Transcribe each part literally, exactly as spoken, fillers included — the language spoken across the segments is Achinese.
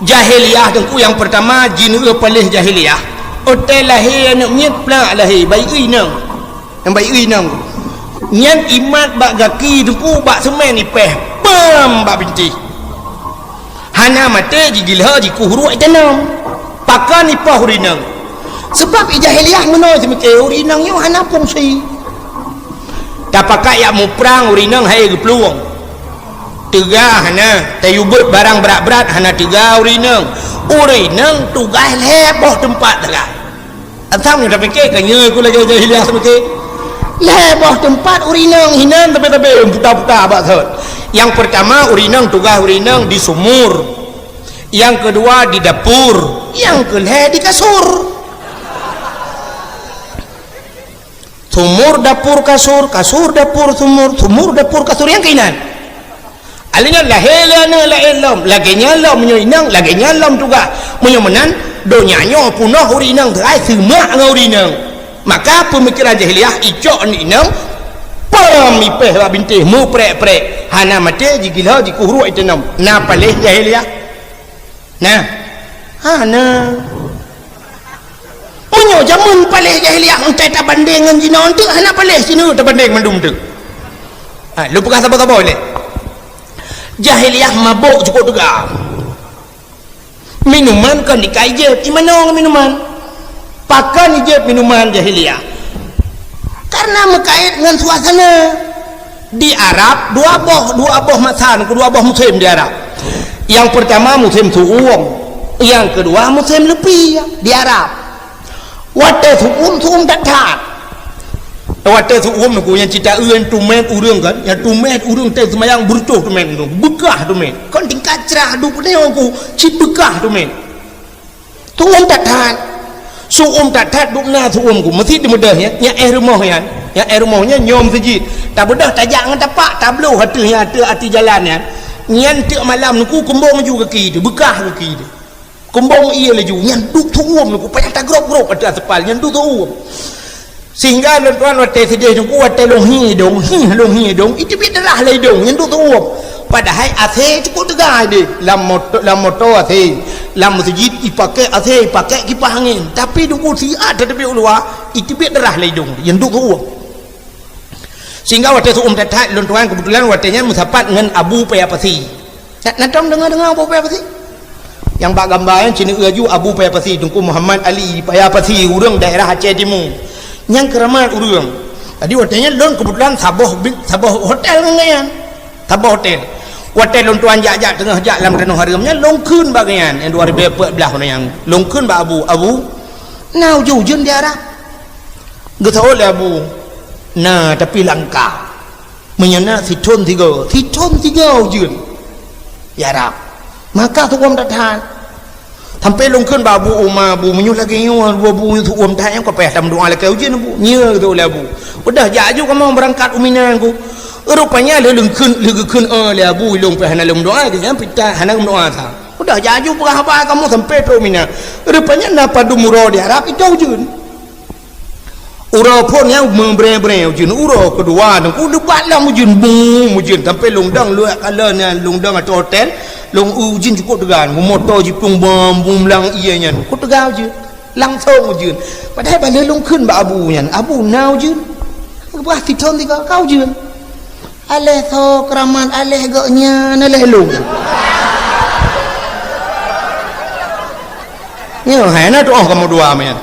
Jahiliyah Teungku nyang peurtama, jineuk paléh jahiliyah. Watèe lahé aneuk miet plak lahé, bayeue inong. Nyang bayeue inong. Nyan imat bak gaki Teungku, bak seumén ipéh, pam bak bintéh. Hana maté, jigiloe, jikueh uruek, itanom. Pakon ipoh ureueng inong? Sabab i jahiliyah meunoe seumiké, ureueng inong nyoe hana fungsi. Tapakat jak muprang, ureueng inong han geuplueng. Teuga hana, tayue beuet barang brat-brat hana teuga ureueng inong. Ureueng inong tugaih lhèe boh teumpat teuga. Asam nyoe tapike ka nyoe ku lagèe jahiliyah seumiké. Lhèe boh teumpat ureueng inong hinan tabe-tabe puta-puta bak sot. Nyang peurtama ureueng inong tugaih ureueng inong di sumur. Nyang keudua di dapur. Nyang keulhèe di kasur. Sumur, dapur, kasur, kasur, dapur, sumur, sumur, dapur, kasur, nyang keuinan. Alèh nyan lahé lé aneuk laén lom, lagèe nyan lom meunyoe inong, lagèe nyan lom tugaih. Meunyoe meunan, donya nyoe peunoh ureueng inong teuai seumak ngon ureueng inong. Maka peumikeran jahiliyah icok aneuk inong, pam ipéh bak bintéh, muprek-prek. Hana maté, jigiloe, jikueh uruek, itanom. Na paléh jahiliyah? Nah, hana. Meunyoe jameun paléh jahiliyah, enteuk tabandeng ngon jinoe enteuk, hana paléh sineuk tabandeng mandum enteuk. Ha, lôn peugah saboh-saboh lé. Jahiliyah mabök cukôp teuga. Minuman kon ikai jép, imanoe ngon minuman. Pakon ijép minuman jahiliyah? Karena meukait ngon suasana. Di Arab dua boh, dua boh masa, dua boh musém di Arab. Nyang peurtama musém su'um, nyang keudua musém leupi di Arab. Watèe su'um, su'um that-that. Watèe su'um nyoe ku nyang cit taeu nyan tumét ureueng kan, nyang tumét ureueng teuh seumayang beureutoh tumét nyoe, beukah tumét. Kon tingkat crah duek nyoe ku, cit beukah tumét. Su'um that-that. Su'um that-that, dum na su'um ku. Meusit teumeudeh nyan, nyang éh rumoh nyan. Nyang éh rumoh nyan nyoe meuseujid. Tabeudôh tajak ngon tapak, tabloh ateueh nyan, ateueh ateueh jalan nyan. Nyan teuk malam nyoe ku keumbông laju gaki teuh, beukah gaki teuh. Keumbông ie laju, nyan duek su'um nyoe ku, payah tagrôp-grôp ateueh aspal, nyan duek su'um. Sehingga lôn tuan watèe seudeh nyoe ku, watèe lôn hi idông, hi lôn hi idông, iteubiet darah lam idông, nyan duek su'um. Padahai AC cukôp teuga deh, lam moto, lam moto AC, lam meuseujid ipakèk AC, ipakèk kipah angén. Tapi nyoe ku siat tateubiet u luwa, iteubiet darah lam idông, nyan duek su'um. Sehingga watèe su'um that-that, lôn tuan keubeutulan watèe nyan meusapat ngon Abu Paya Pasi. Na, na tom deungoe-deungoe Abu Paya Pasi? Nyang bak gamba nyan ci neueu laju Abu Paya Pasi, Teungku Muhammad Ali Paya Pasi, ureueng daerah Aceh Timu. Nyang keuramat ureueng. Jadi watèe nyan lôn keubeutulan saboh bi-, saboh hotel ngon gobnyan. Saboh hotel. Watèe lôn tuan jak-jak teungoh jak lam tanoh hareuem nyan, lôn kheun bak gobnyan, nyang dua ribu empat belas nyan. Lôn kheun bak Abu, "Abu, na ujeuen-ujeuen di Arab?" Geuseuôt lé Abu, "Na, tapi langka." Meunyoe na sithôn sigoe, sithôn sigoe ujeuen. Ya Rab, maka su'um that-that. Sampoe lôn kheun bak Abu Uma, "Abu, meunyoe lagèe nyoe, Abu, su'um that nyan, ka payah tameudoa lakèe ujeuen, Abu." "Nyo," geutanyong lé Abu. "Udah jak aju kamoe beurangkat u Mina, Teungku." Rupanya lheuh lôn kheun, lheuh geukheun, "Oh, lé Abu, ilôn pih hana lôn meudoa, geunyan pih that hana geumeudoa sa." Udah jak aju peugah haba kamoe sampoe trôk u Mina. Rupanya na padum uroe di Arab, itôh ujeuen. Uroe phôn nyang meubrèe-brèe ujeuen, uroe keudua Teungku leubeh lom ujeuen, bum ujeuen, sampoe lôn dong luwah kala nyan, lôn dong ateueh hotel, lôn ujeuen cukôp teuga, moto jiplueng bom, bum lam ie nyan, cukôp teuga ujeuen, langsong ujeuen. Padahai ban lheuh lôn kheun bak Abu nyan, "Abu, na ujeuen?" Bah sithôn sigoe ka ujeuen. Aléh soe keuramat, aléh gobnyan, aléh lôn. Nyoe hai na tu'oh kamoe dua meunan.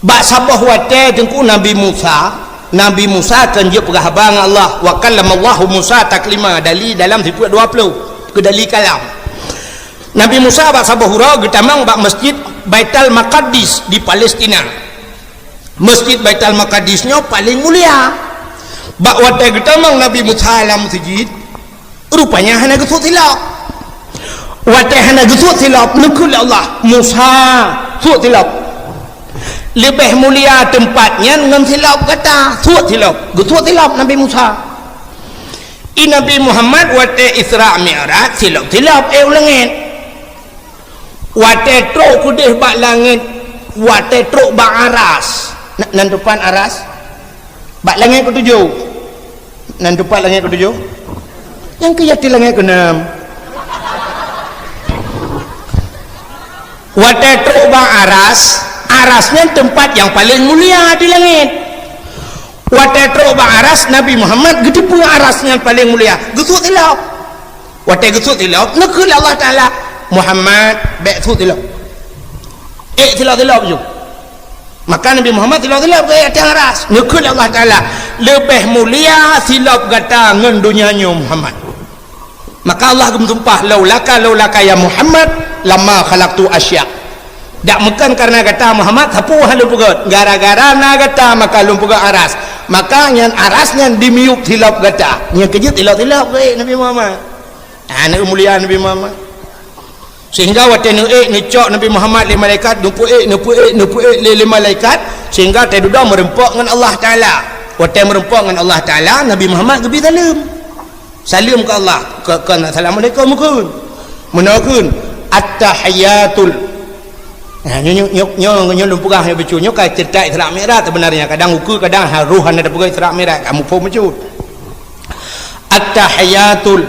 Bak saboh watèe Teungku Nabi Musa, Nabi Musa kheun jeuet peugah haba ngon Allah, "Wa kallamallahu Musa taklima," dali dalam sifeuet dua ploh, keu dali kalam. Nabi Musa bak saboh uroe geutamong bak Masjid Baitul Maqdis di Palestina. Masjid Baitul Maqdis nyoe paleng mulia. Bak watèe geutamong Nabi Musa lam meuseujid, rupanya hana geusuet silop. Watèe hana geusuet silop, neukheun lé Allah, "Musa, suet silop. Leubeh mulia teumpat nyan ngon silop gata, suet silop." Geusuet silop Nabi Musa. I Nabi Muhammad watèe Isra Mi'raj silop-silop éh u langèt. Watèe trôk keudeh bak langèt, watèe trôk bak aras. Na-, nan teumpat aras? Bak langèt keutujôh. Nan teumpat langèt keutujôh? Nyang keu jati langét keunan. Watée trok bak aras, aras nyan teumpat nyang paleng mulia di langét. Watée trok bak aras, Nabi Muhammad geuteupeue aras nyan paleng mulia, geusut silop. Watée geusut silop, neukheun lé Allah Taala, "Muhammad, bék sut silop. Ék silop-silop ju." Maka Nabi Muhammad silop-silop geuék ateueh aras. Neukheun lé Allah Taala, "Leubeh mulia silop gata ngon donya nyoe, Muhammad." Maka Allah geumeusumpah, "Laulaka, laulaka ya Muhammad, lama khalaqtu asya." Dak meukeun kareuna gata Muhammad, sapeue hana lôn peugét. Gara-gara na gata maka lôn peugét aras. Maka nyan aras nyan dimiyueb silop gata. Nyang keujeuet silop-silop geuék Nabi Muhammad. Ah, na mulia Nabi Muhammad. Sehingga watée neuék neucok Nabi Muhammad lé malaikat, neupeuék, neupeuék, neupeuék lé, lé malaikat, sehingga watée dudoe meurumpok ngon Allah Taala. Watée meurumpok ngon Allah Taala, Nabi Muhammad geubi saleuem. Saleuem keu Allah, keu, keu assalamualaikum kheun. Meunoe kheun, "At-tahiyyatul." Nah, nyoe, nyoe, nyoe, nyoe, nyoe lôn peugah nyoe bacut. Nyoe ka ceurita Isra Mi'raj sebenarnya. Kadang ukeue, kadang ha-, roh hana tapeugah Isra Mi'raj. Kamu phom bacut. "At-tahiyyatul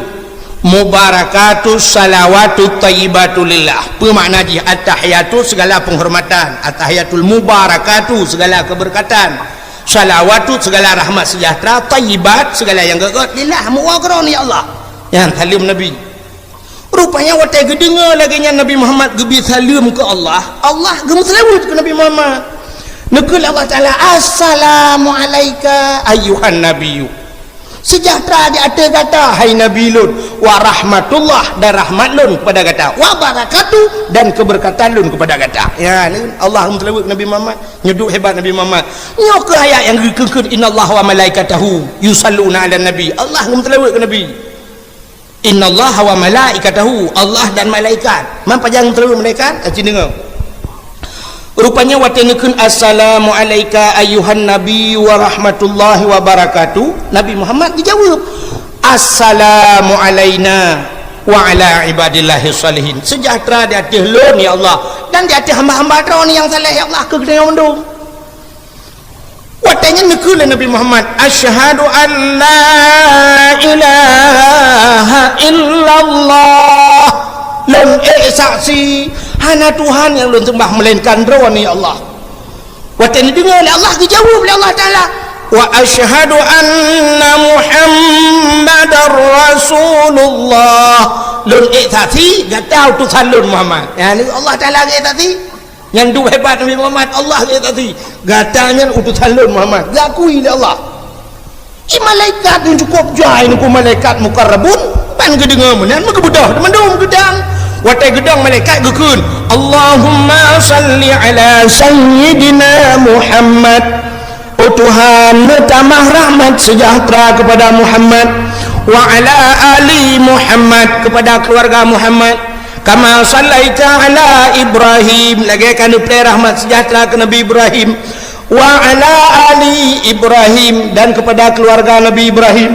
mubarakatus salawatut thayyibatu lillah." Peue makna jih? At-tahiyyatul segala penghormatan, at-tahiyyatul mubarakatu segala keberkatan, salawatu segala rahmat sejahtera, thayyibat segala nyang gét-gét, lillah, meuwoe keu Droeneuh ya Allah. Nyan saleuem Nabi. Rupanya watée geudeungoe lagée nyan Nabi Muhammad geubi saleuem keu Allah, Allah geumeuseulaweuet keu Nabi Muhammad. Neukheun lé Allah Taala, "Assalamu alaika ayyuhan nabiyyu." Sejahtera di ateueh gata, hai Nabi lôn, wa rahmatullah, dan rahmat lôn kepada gata, wa barakatuh, dan keberkatan lôn kepada gata. Ya, ni Allah geumeuseulaweuet keu Nabi Muhammad. Nyoe duek hebat Nabi Muhammad. Nyoe keuh ayat nyang geukheun, "Innallaha wa malaikatahu yusalluna 'alan nabi." Allah geumeuseulaweuet keu Nabi. "Innallaha wa malaikatahu," Allah dan malaikat. Man pajan geumeuseulaweuet malaikat? Aci deungoe. Rupanya watée neukheun, "Assalamu alaika ayyuhan nabi wa rahmatullahi wa barakatuh," Nabi Muhammad geujaweueb, "Assalamu alaina wa ala ibadillahis shalihin." Sejahtera di ateueh lôn, ya Allah, dan di ateueh hamba-hamba Droeneuh nyang saleh, ya Allah, keu geutanyoe mandum. Watée nyan neukheun lé Nabi Muhammad, "Asyhadu an la ilaha illallah." Lôn ék saksi, hana Tuhan nyang lôn seumbah meulainkan Droeneuh, ya Allah. Watée neudeungoe lé Allah, geujaweueb lé Allah Taala, "Wa asyhadu anna Muhammadar Rasulullah." Lôn ék saksi, gata utosan lôn Muhammad. Ya, ni Allah Taala ék saksi. Nyang duek hebat Nabi Muhammad, Allah ék saksi. Gata nyan utosan lôn Muhammad. Geukui lé Allah. Di malaikat nyang cukôp jai, nungku malaikat muqarrabun, ban geudeungoe meunan, meugeubeudoh mandum geudang. Watée geudong malaikat geukheun, "Allahumma salli ala sayyidina Muhammad." Oh Tuhan, neutamah rahmat sejahtera kepada Muhammad, wa ala ali Muhammad, kepada keluarga Muhammad, kama sallaita ala Ibrahim, lagée ka neupreh rahmat sejahtera keu Nabi Ibrahim, wa ala ali Ibrahim, dan kepada keluarga Nabi Ibrahim,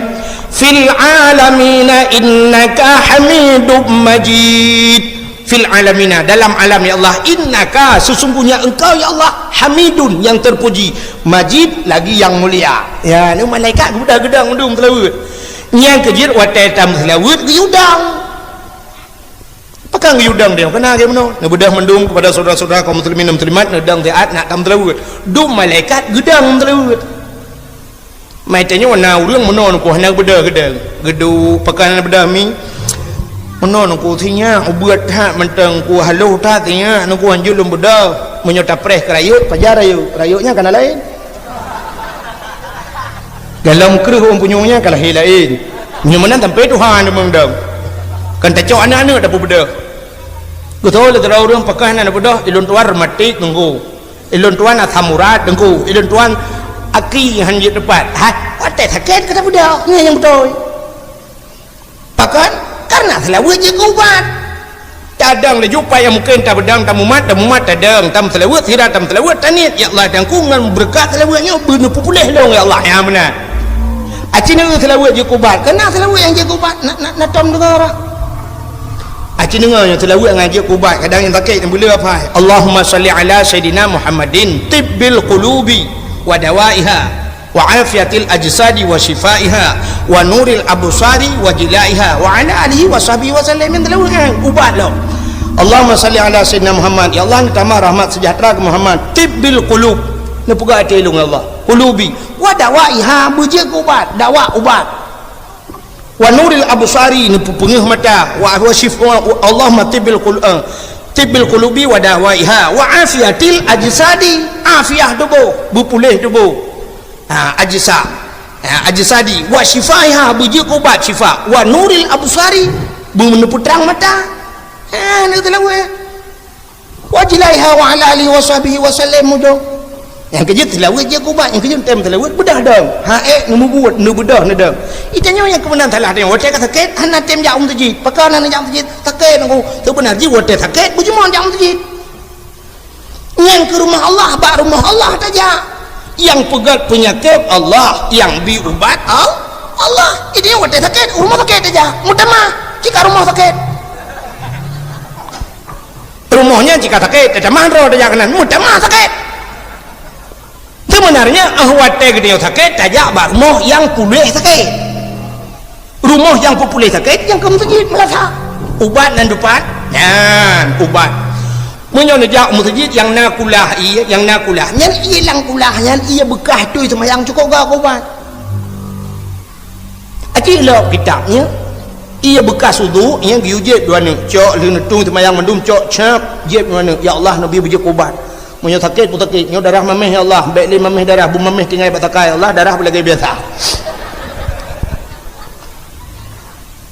fil alamina innaka Hamidum Majid. Fil alamina, dalam alam, ya Allah, innaka, sesungguhnya Engkau, ya Allah, Hamidun, yang terpuji, Majid, lagi yang mulia. Ya, ni malaikat geudah-geudah mandum seulaweuet. Nyang keujeuet watée tameuseulaweuet geuyue dang. Pakon geuyue dang dia? Keunan lagée meunoe. Neubeudoh mandum kepada saudara-saudara kaum muslimin dan muslimat, neudang siat nak tameuseulaweuet. Dum malaikat geudang seulaweuet. Mai tanyoe na ureuëng meunoe nungku hana beudôh geudang. Geuduek pakon hana beudôh mi. Meunoe nungku sinyak ubeuet that mantong ku haloh that sinyak nungku hanjeuet lôn beudôh. Meunyoe tapreh keu rayeuk, pajan rayeuk. Rayeuk nyan kana laén. Dalam kreueh ureuëng punyueng nyan ka lahé laén. Meunyoe meunan sampai Tuhan deungon dong. Kan tacok aneuk-aneuk tapeubeudôh. Geutoe lé sidroe ureuëng pakon hana beudôh, ilôn tuan rematik nungku. Ilôn tuan asam urat nungku. Ilôn tuan aki han jeuet teupat. Hai, watée sakét ka tabeudôh. Nyan nyang beutôi. Pakon? Karena seulaweuet jeuet keu ubat. Tadong laju pat nyang mungken tabeudang, tamumat, tamumat, tadong, tameuseulaweuet, sira tameuseulaweuet, taniet, "Ya Allah, dangku ngon beureukat seulaweuet nyoe beuneupeupuléh lôn, ya Allah." Nyang meunan. Aci nyoe seulaweuet jeuet keu ubat. Keunan seulaweuet nyang jeuet keu ubat, na, na, na tom deungoe roh. Aci deungoe nyoe seulaweuet nyang jeuet keu ubat, kadang nyang sakét nyang beuleueh apa? Allahumma shalli ala sayyidina Muhammadin, tibbil qulubi wa dawaiha. Wa afiyatil ajsadi wa syifaiha wa nuril absari wa jilaiha wa ala alihi wa sahbihi wa sallam. Nyang teulaweuh kan ubat lom. Allahumma salli ala sayyidina Muhammad. Ya Allah, neutamah rahmat sejahtera keu Muhammad. Tibbil qulub. Neupeugah até lôn, ya Allah. Qulubi. Wa dawaiha, beujeuet keu ubat. Dawa ubat. Wa nuril absari, neupeupeungeuh mata. Wa, wa syif-, wa, wa, Allahumma tibbil qul-, eh, tibbil qulubi wa dawaiha. Wa afiyatil ajsadi, afiah tuboh, beupuléh tuboh. Ha, ajsa. Ha, ajsadi. Wa syifaiha, beujeuet keu ubat syifa. Wa nuril absari, beuneupeutrang mata. Ha, neuteulaweuh. Wa jilaiha wa ala alihi wa sahbihi wa sallam mudo. Nyang keujeuet teulaweuh jeuet keu ubat, nyang keujeuet tem teulaweuh beudoh dong. Ha, eh, neumubuet, neubeudôh neudong. Itanyoe nyang keumeunang salah tanyoe, watée ka sakét, hana tem jak u meuseujid. Pakon hana jak u meuseujid? Sakét nangku. Seubeuna jih watée sakét, beujeuet jak u meuseujid. Nyang keu rumoh Allah, bak rumoh Allah tajak. Nyang peugét peunyakét Allah, nyang bi ubat Al-, Allah. Itanyoe watée sakét, u rumoh sakét tajak. Meutamah, cit ka rumoh sakét. Rumoh nyan cit ka sakét, tatamah droe tajak keunan, meutamah sakét. Seubeunarnya, eh, watée geutanyoe sakét, tajak bak rumoh nyang puléh sakét. Rumoh nyang peupuléh sakét, nyang keu meuseujid meulasa. Ubat nan dupat, nyan ubat. Meunyoe neujak u meuseujid nyang na kulah ie, nyang na kulah, nyan ie lam kulah, nyan ie beukah tui seumayang cukôp gak ubat. Aci lok kitab nyan, ie beukah udhu nyan geuyue jieb dua neuk, cok lheueh neutueng seumayang mandum cok cap, jieb dua neuk, "Ya Allah, neubi beujeuet keu ubat. Meunyoe sakét, peusakét, nyoe darah maméh, ya Allah, bék lé maméh darah, beumaméh tinggai bak takai, ya Allah, darah beulagée biasa."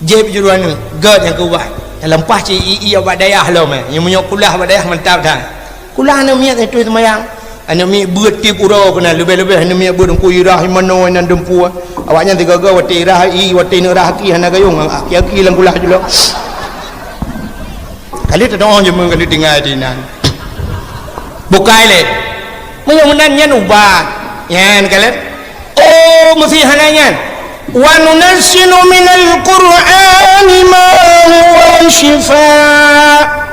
Jieb jeuet dua neuk, gét nyang keu ubat. Nyang leupah cit ie, ie bak dayah lom, eh. Nyang meunyoe kulah bak dayah mantap that. Kulah aneuk miet nyang tueng seumayang. Aneuk miet beuet tieb uroe keunan, leubeh-leubeh aneuk miet beuet Teungku Irah, Imanoe, Inan Dempue. Awaknyan sigoe-goe watée irah ie, watée neuk rah aki hana gayong, aki-aki lam kulah julok. Kali teudoh jeumeu kali tinggai di inan. Bukai lé. Meunyoe meunan nyan ubat. Nyan kalon. Oh, meusi hana nyan. "Wa nunazzilu minal Qur'ani ma huwa syifa."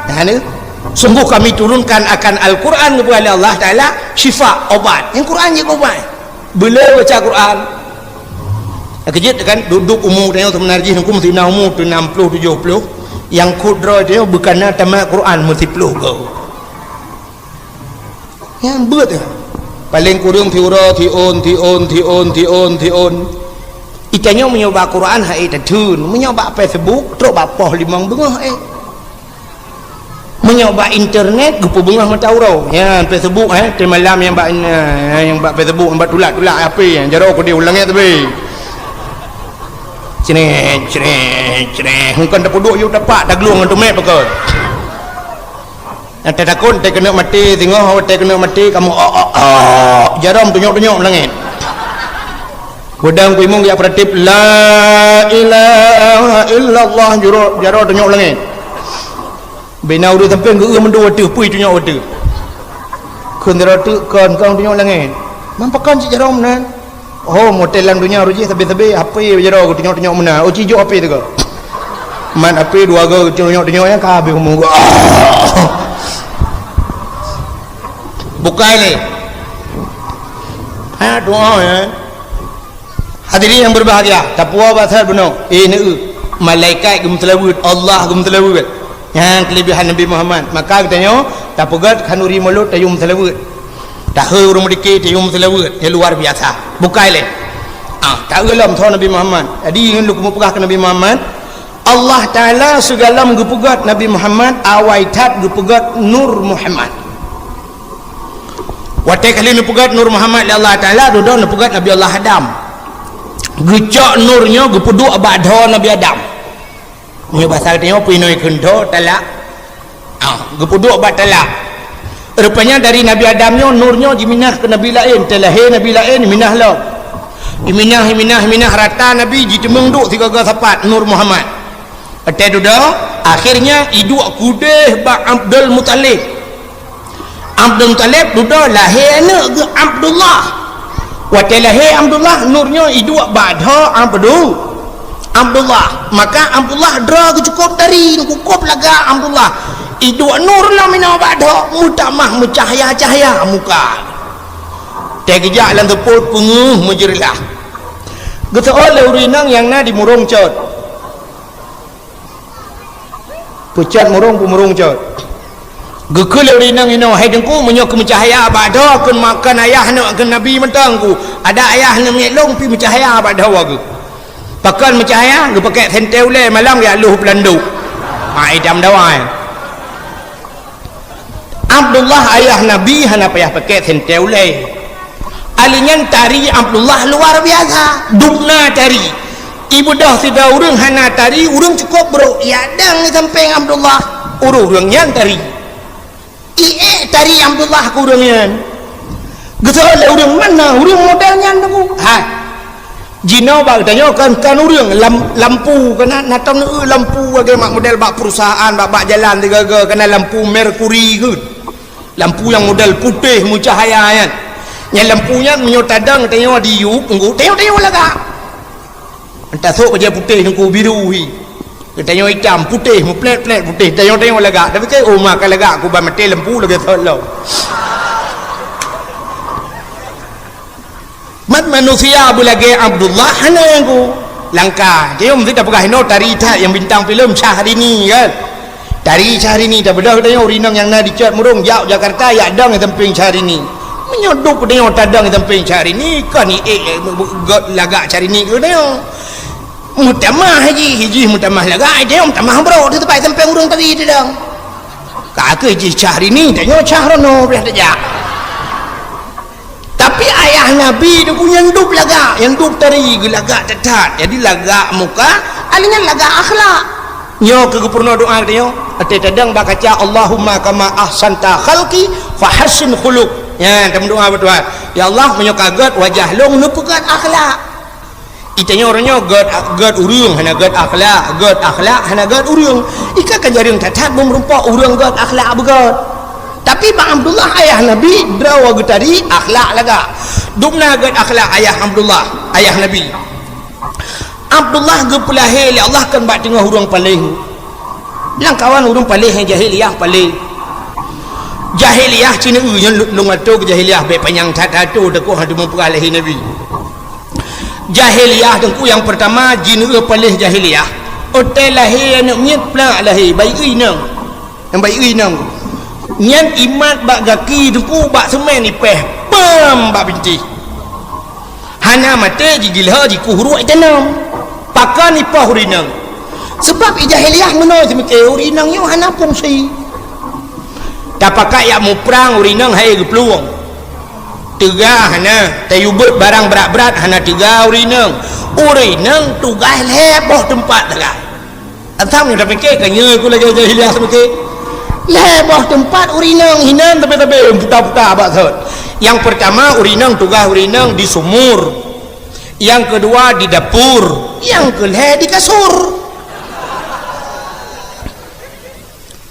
Nah, ni. Sungguh Kami turunkan akan Al-Quran, geupeugah lé Allah Taala, syifa, obat. Nyang Quran jeuet keu obat. Beulé baca Quran. Keujeuet kan, dudoe umu tanyoe seubeuna jih nungku meusi na umu tu enam puluh, tujoh puluh. Nyang kudroe tanyoe beukana tamat Quran meusiplôh goe. Nyan beuet. Paleng kureueng siuroe, siôn, siôn, siôn, siôn, siôn. Itanyoe meunyoe bak Quran hai tatheun, meunyoe bak Facebook trok bak poh limong beungoh, eh. Meunyoe bak internet geupeubeungoh mata uroe. Nyan Facebook, eh, teumalam nyang bak, eh, nyang bak Facebook, nyang bak tulak-tulak H P, jaroe keudeh u langét teubi. Cret, cret, cret. Hukon tapeuduek yue tapak, taglueng ngon tumet pakon. Nyang tatakot, watée keuneuk maté, singoh watée keuneuk maté, kamoe, "Oh, oh, oh." Jaroe meutunyok-tunyok lam langét. Beudang kuimong jak peuratéb, "La ilaha illallah," jurok, jaroe tunyok lam langét. Bina ureuëng sampéng geu-eu meudua teuh, pui tunyok watée. Kheun jaroe teuk kon, kon tunyok lam langét. Man pakon cit jaroe meunan? Oh, motel lam donya roh jih sabe-sabe H P jaroe geutunyok-tunyok meunan. Oh, cijok H P teuka. Man H P dua go geutunyok-tunyok nyang ka habéh umur. Bukai lé. Ha, doa, ya. Hadirin yang berbahagia, tapuwoe bak that bunoe. Eh, neu, malaikat geumeuseulaweuet, Allah geumeuseulaweuet. Nyan keulebihan Nabi Muhammad. Maka geutanyoe tapeugét khanuri mulod tayue meuseulaweuet. Tahe ureuëng meudike tayue meuseulaweuet nyang luar biasa. Bukai lé. Ah, taeu lom tho Nabi Muhammad. Jadi ngon lôn keumeung peugah keu Nabi Muhammad, Allah Taala sigohlom geupeugét Nabi Muhammad, awai that geupeugét Nur Muhammad. Watée kali neupeugét Nur Muhammad lé Allah Taala, dudoe neupeugét Nabi Allah Adam. Geucok nur nyoe geupeuduek bak dhoe Nabi Adam. Nyoe basa geutanyoe peuinoi kheun dhoe talak. Ah, geupeuduek bak talak. Rupanya dari Nabi Adam nyoe, nur nyoe jiminah keu nabi laén, teulahé nabi laén minah lom. Iminah, iminah, iminah rata nabi jiteumeung duek sigoe-goe sapat nur Muhammad. Watée dudoe, akhirnya iduek keudeh bak Abdul Muthalib. Abdul Muthalib dudoe lahé aneuëk geuh Abdullah. Watée lahé Abdullah, nur nyoe iduek bak dhoe Abdu-, Abdullah. Maka Abdullah droe geuh cukôp tari, geucukôp lagak Abdullah. Iduek nur lom inoe bak dhoe, meutamah meucahya-cahya muka. Teugeujak lam seupôt peungeuh meujeureulah. Geuseuôt lé ureueng inong nyang na di murông cot. Peucot murông, peumurông cot. Geukheun lé ureueng inong inoe, "Hai Teungku, meunyoe keu meucahya bak droe kheun ma-, kon ayah aneuk kheun Nabi mantong ku. Adak ayah aneuk miet lôn pih meucahya bak droe geuh." Pakon meucahya, geupakèk sentée ulèe malam geujak lôh peulandôk. Ha, idam dawai. Abdullah ayah Nabi hana payah pakèk sentée ulèe. Ali nyan tari Abdullah luar biasa. Dubna tari. Ibeudôh sidroe ureueng hana tari, ureueng cukôp brôk. Yak dang di sampéng Abdullah. Ureueng-ureueng nyan tari. Iék tari Abdullah keu ureueng nyan. Geuseuôt lé ureueng, "Mana ureueng model nyan, Teungku?" Hai. Jinoe bak geutanyoe kan, kan ureueng lam-, lampu, kana na tom neu lampu lagèe mak model bak perusahaan, bak, bak jalan tiga-tiga, kana lampu merkuri geuh. Lampu nyang model putéh meucahaya nyan. Nyan lampu nyan meunyoe tadong tanyoe di yup, Teungku, tanyoe-tanyoe lagak. Entah sôk bajèe putéh Teungku biru hi. Tanyoe itam, putéh, meuplét-plét putéh, tanyoe-tanyoe lagak. Tapi keu, "Oh, ma ka lagak, ku ban maté lampu lagèe sot lom." Mat manusia beulagèe Abdullah hana ku. Langka, tanyoe meusti tapeugah inoe tari that nyang bintang filem Syahrini kan. Tari Syahrini, tabeudôh tanyoe ureueng inong nyang na di cot murông jak Jakarta, yak dong di sampéng Syahrini. Meunyoe dub tanyoe tadong di sampéng Syahrini, kon iék, eh, gèt lagak Syahrini keu tanyoe. Meutamah jih, jih meutamah lagak, tanyoe meutamah brôk, teupat sampéng ureueng tari tadong. Ka keuh jih Syahrini, tanyoe Syahrono payah tajak. Tapi ayah Nabi Teungku nyang dub lagak, nyang dub tari geulagak that-that. Jadi lagak muka, ali nyan lagak akhlak. Nyoe keuh geupeurunoe doa geutanyoe. Watèe tadong bak kaca, "Allahumma kama ahsanta khalqi fahassin khuluq." Nyan, tameudoa bak Tuhan. "Ya Allah, meunyoe ka gèt wajah lôn, neupeugèt akhlak." Itanyoe uroe nyoe gèt, gèt ureueng hana gèt akhlak, gèt akhlak hana gèt ureueng. Ika ka jareueng that-that meureumpok ureueng gèt akhlak beugèt. Tapi bak Abdullah ayah Nabi, droe geutari akhlak lagak. Dubna gèt akhlak ayah Abdullah, ayah Nabi. Abdullah geupeulahé lé Allah kon bak teungoh ureueng paléh. Lamkawan ureueng paléh nyang jahiliyah paléh. Jahiliyah cit nyan, lôn atô keu jahiliyah bèk panyang that-that, atô takot hana teumeupeugah lahé Nabi. Jahiliyah Teungku nyang peurtama jineuk paléh jahiliyah. Watèe lahé aneuk miet plak lahé, bayeue inong. Nyang bayeue inong. Nyan imat bak gaki Teungku bak seumén ipèh, pam bak bintéh. Hana maté jigilhô jikuh ruek itanom. Pakon ipoh ureueng inong? Seubab i jahiliyah meunoe seumiké ureueng inong nyoe hana fungsi. Tapakat yak muprang ureueng inong hai geuplueng. Teuga hana, tayue beuet barang brat-brat hana teuga ureueng inong. Ureueng inong tugaih lhèe boh teumpat teuga. Asam nyoe tapike ka nyoe ku lagèe jahiliyah seumiké. Lhèe boh teumpat ureueng inong hinan tabe-tabe puta-puta bak sot. Nyang peurtama ureueng inong tugaih ureueng inong di sumur. Nyang keudua di dapur. Nyang keulhèe di kasur.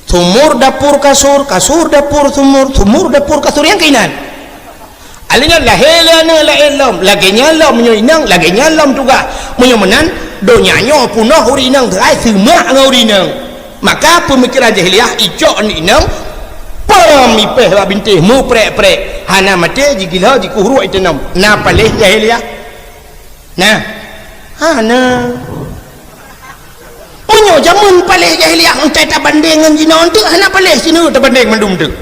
Sumur, dapur, kasur, kasur, dapur, sumur, sumur, dapur, kasur, nyang keunan. Alèh nyan lahé lé aneuk laén lom, lagèe nyan lom meunyoe inong, lagèe nyan lom tugaih. Meunyoe meunan, donya nyoe peunoh ureueng inong teuai seumak ngon ureueng inong. Maka peumikeran jahiliyah icok aneuk inong, pom ipèh bak bintéh meuprek-prek, hana maté jigilhô jikuh ruek itanom. Na paléh jahiliyah? Nah, hana. Meunyoe jameun paléh jahiliyah, entai tabandeng ngon jinoe enteuk, hana paléh sineuk tabandeng mandum enteuk.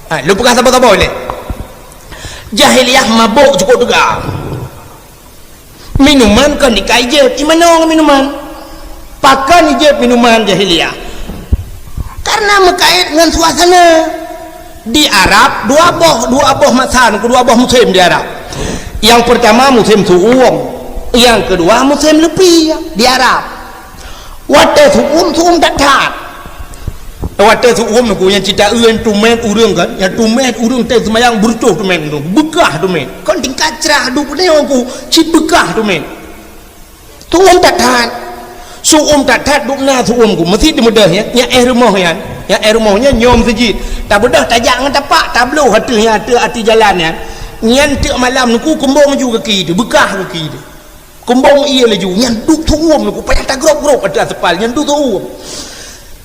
Ha, lôn peugah saboh-saboh lé. Jahiliyah mabök cukôp teuga. Minuman kon ikai jeuet, imanoe ngon minuman. Pakon ijeuet minuman jahiliyah? Karena meukait ngon suasana. Di Arab dua boh, dua boh masa, dua boh musém di Arab. Nyang peurtama musém su'um, nyang keudua musém leupie di Arab. Watèe su'um, su'um that-that. Watèe su'um nyoe nyang cit taeu tumét ureueng kan, nyang tumét ureueng teuh seumayang beureutoh tumét nyoe, beukah tumét. Kon tingkat crah duek nyoe ku cit beukah tumét. Su'um that-that. Su'um that-that dubna su'um ku. Meusi teumeudeh nyan, nyang éh rumoh nyan. Nyang éh rumoh nyan nyoe meuseujid. Tabeudôh tajak ngon tapak, tabloh ateueh nyan, ateueh ateueh jalan nyan. Nyan tiep malam nyoe ku kumbong laju gaki teuh, beukah gaki teuh. Kumbong ie laju, nyan duek su'um nyoe ku payah tagrôb-grôb ateueh aspal, nyan duek su'um.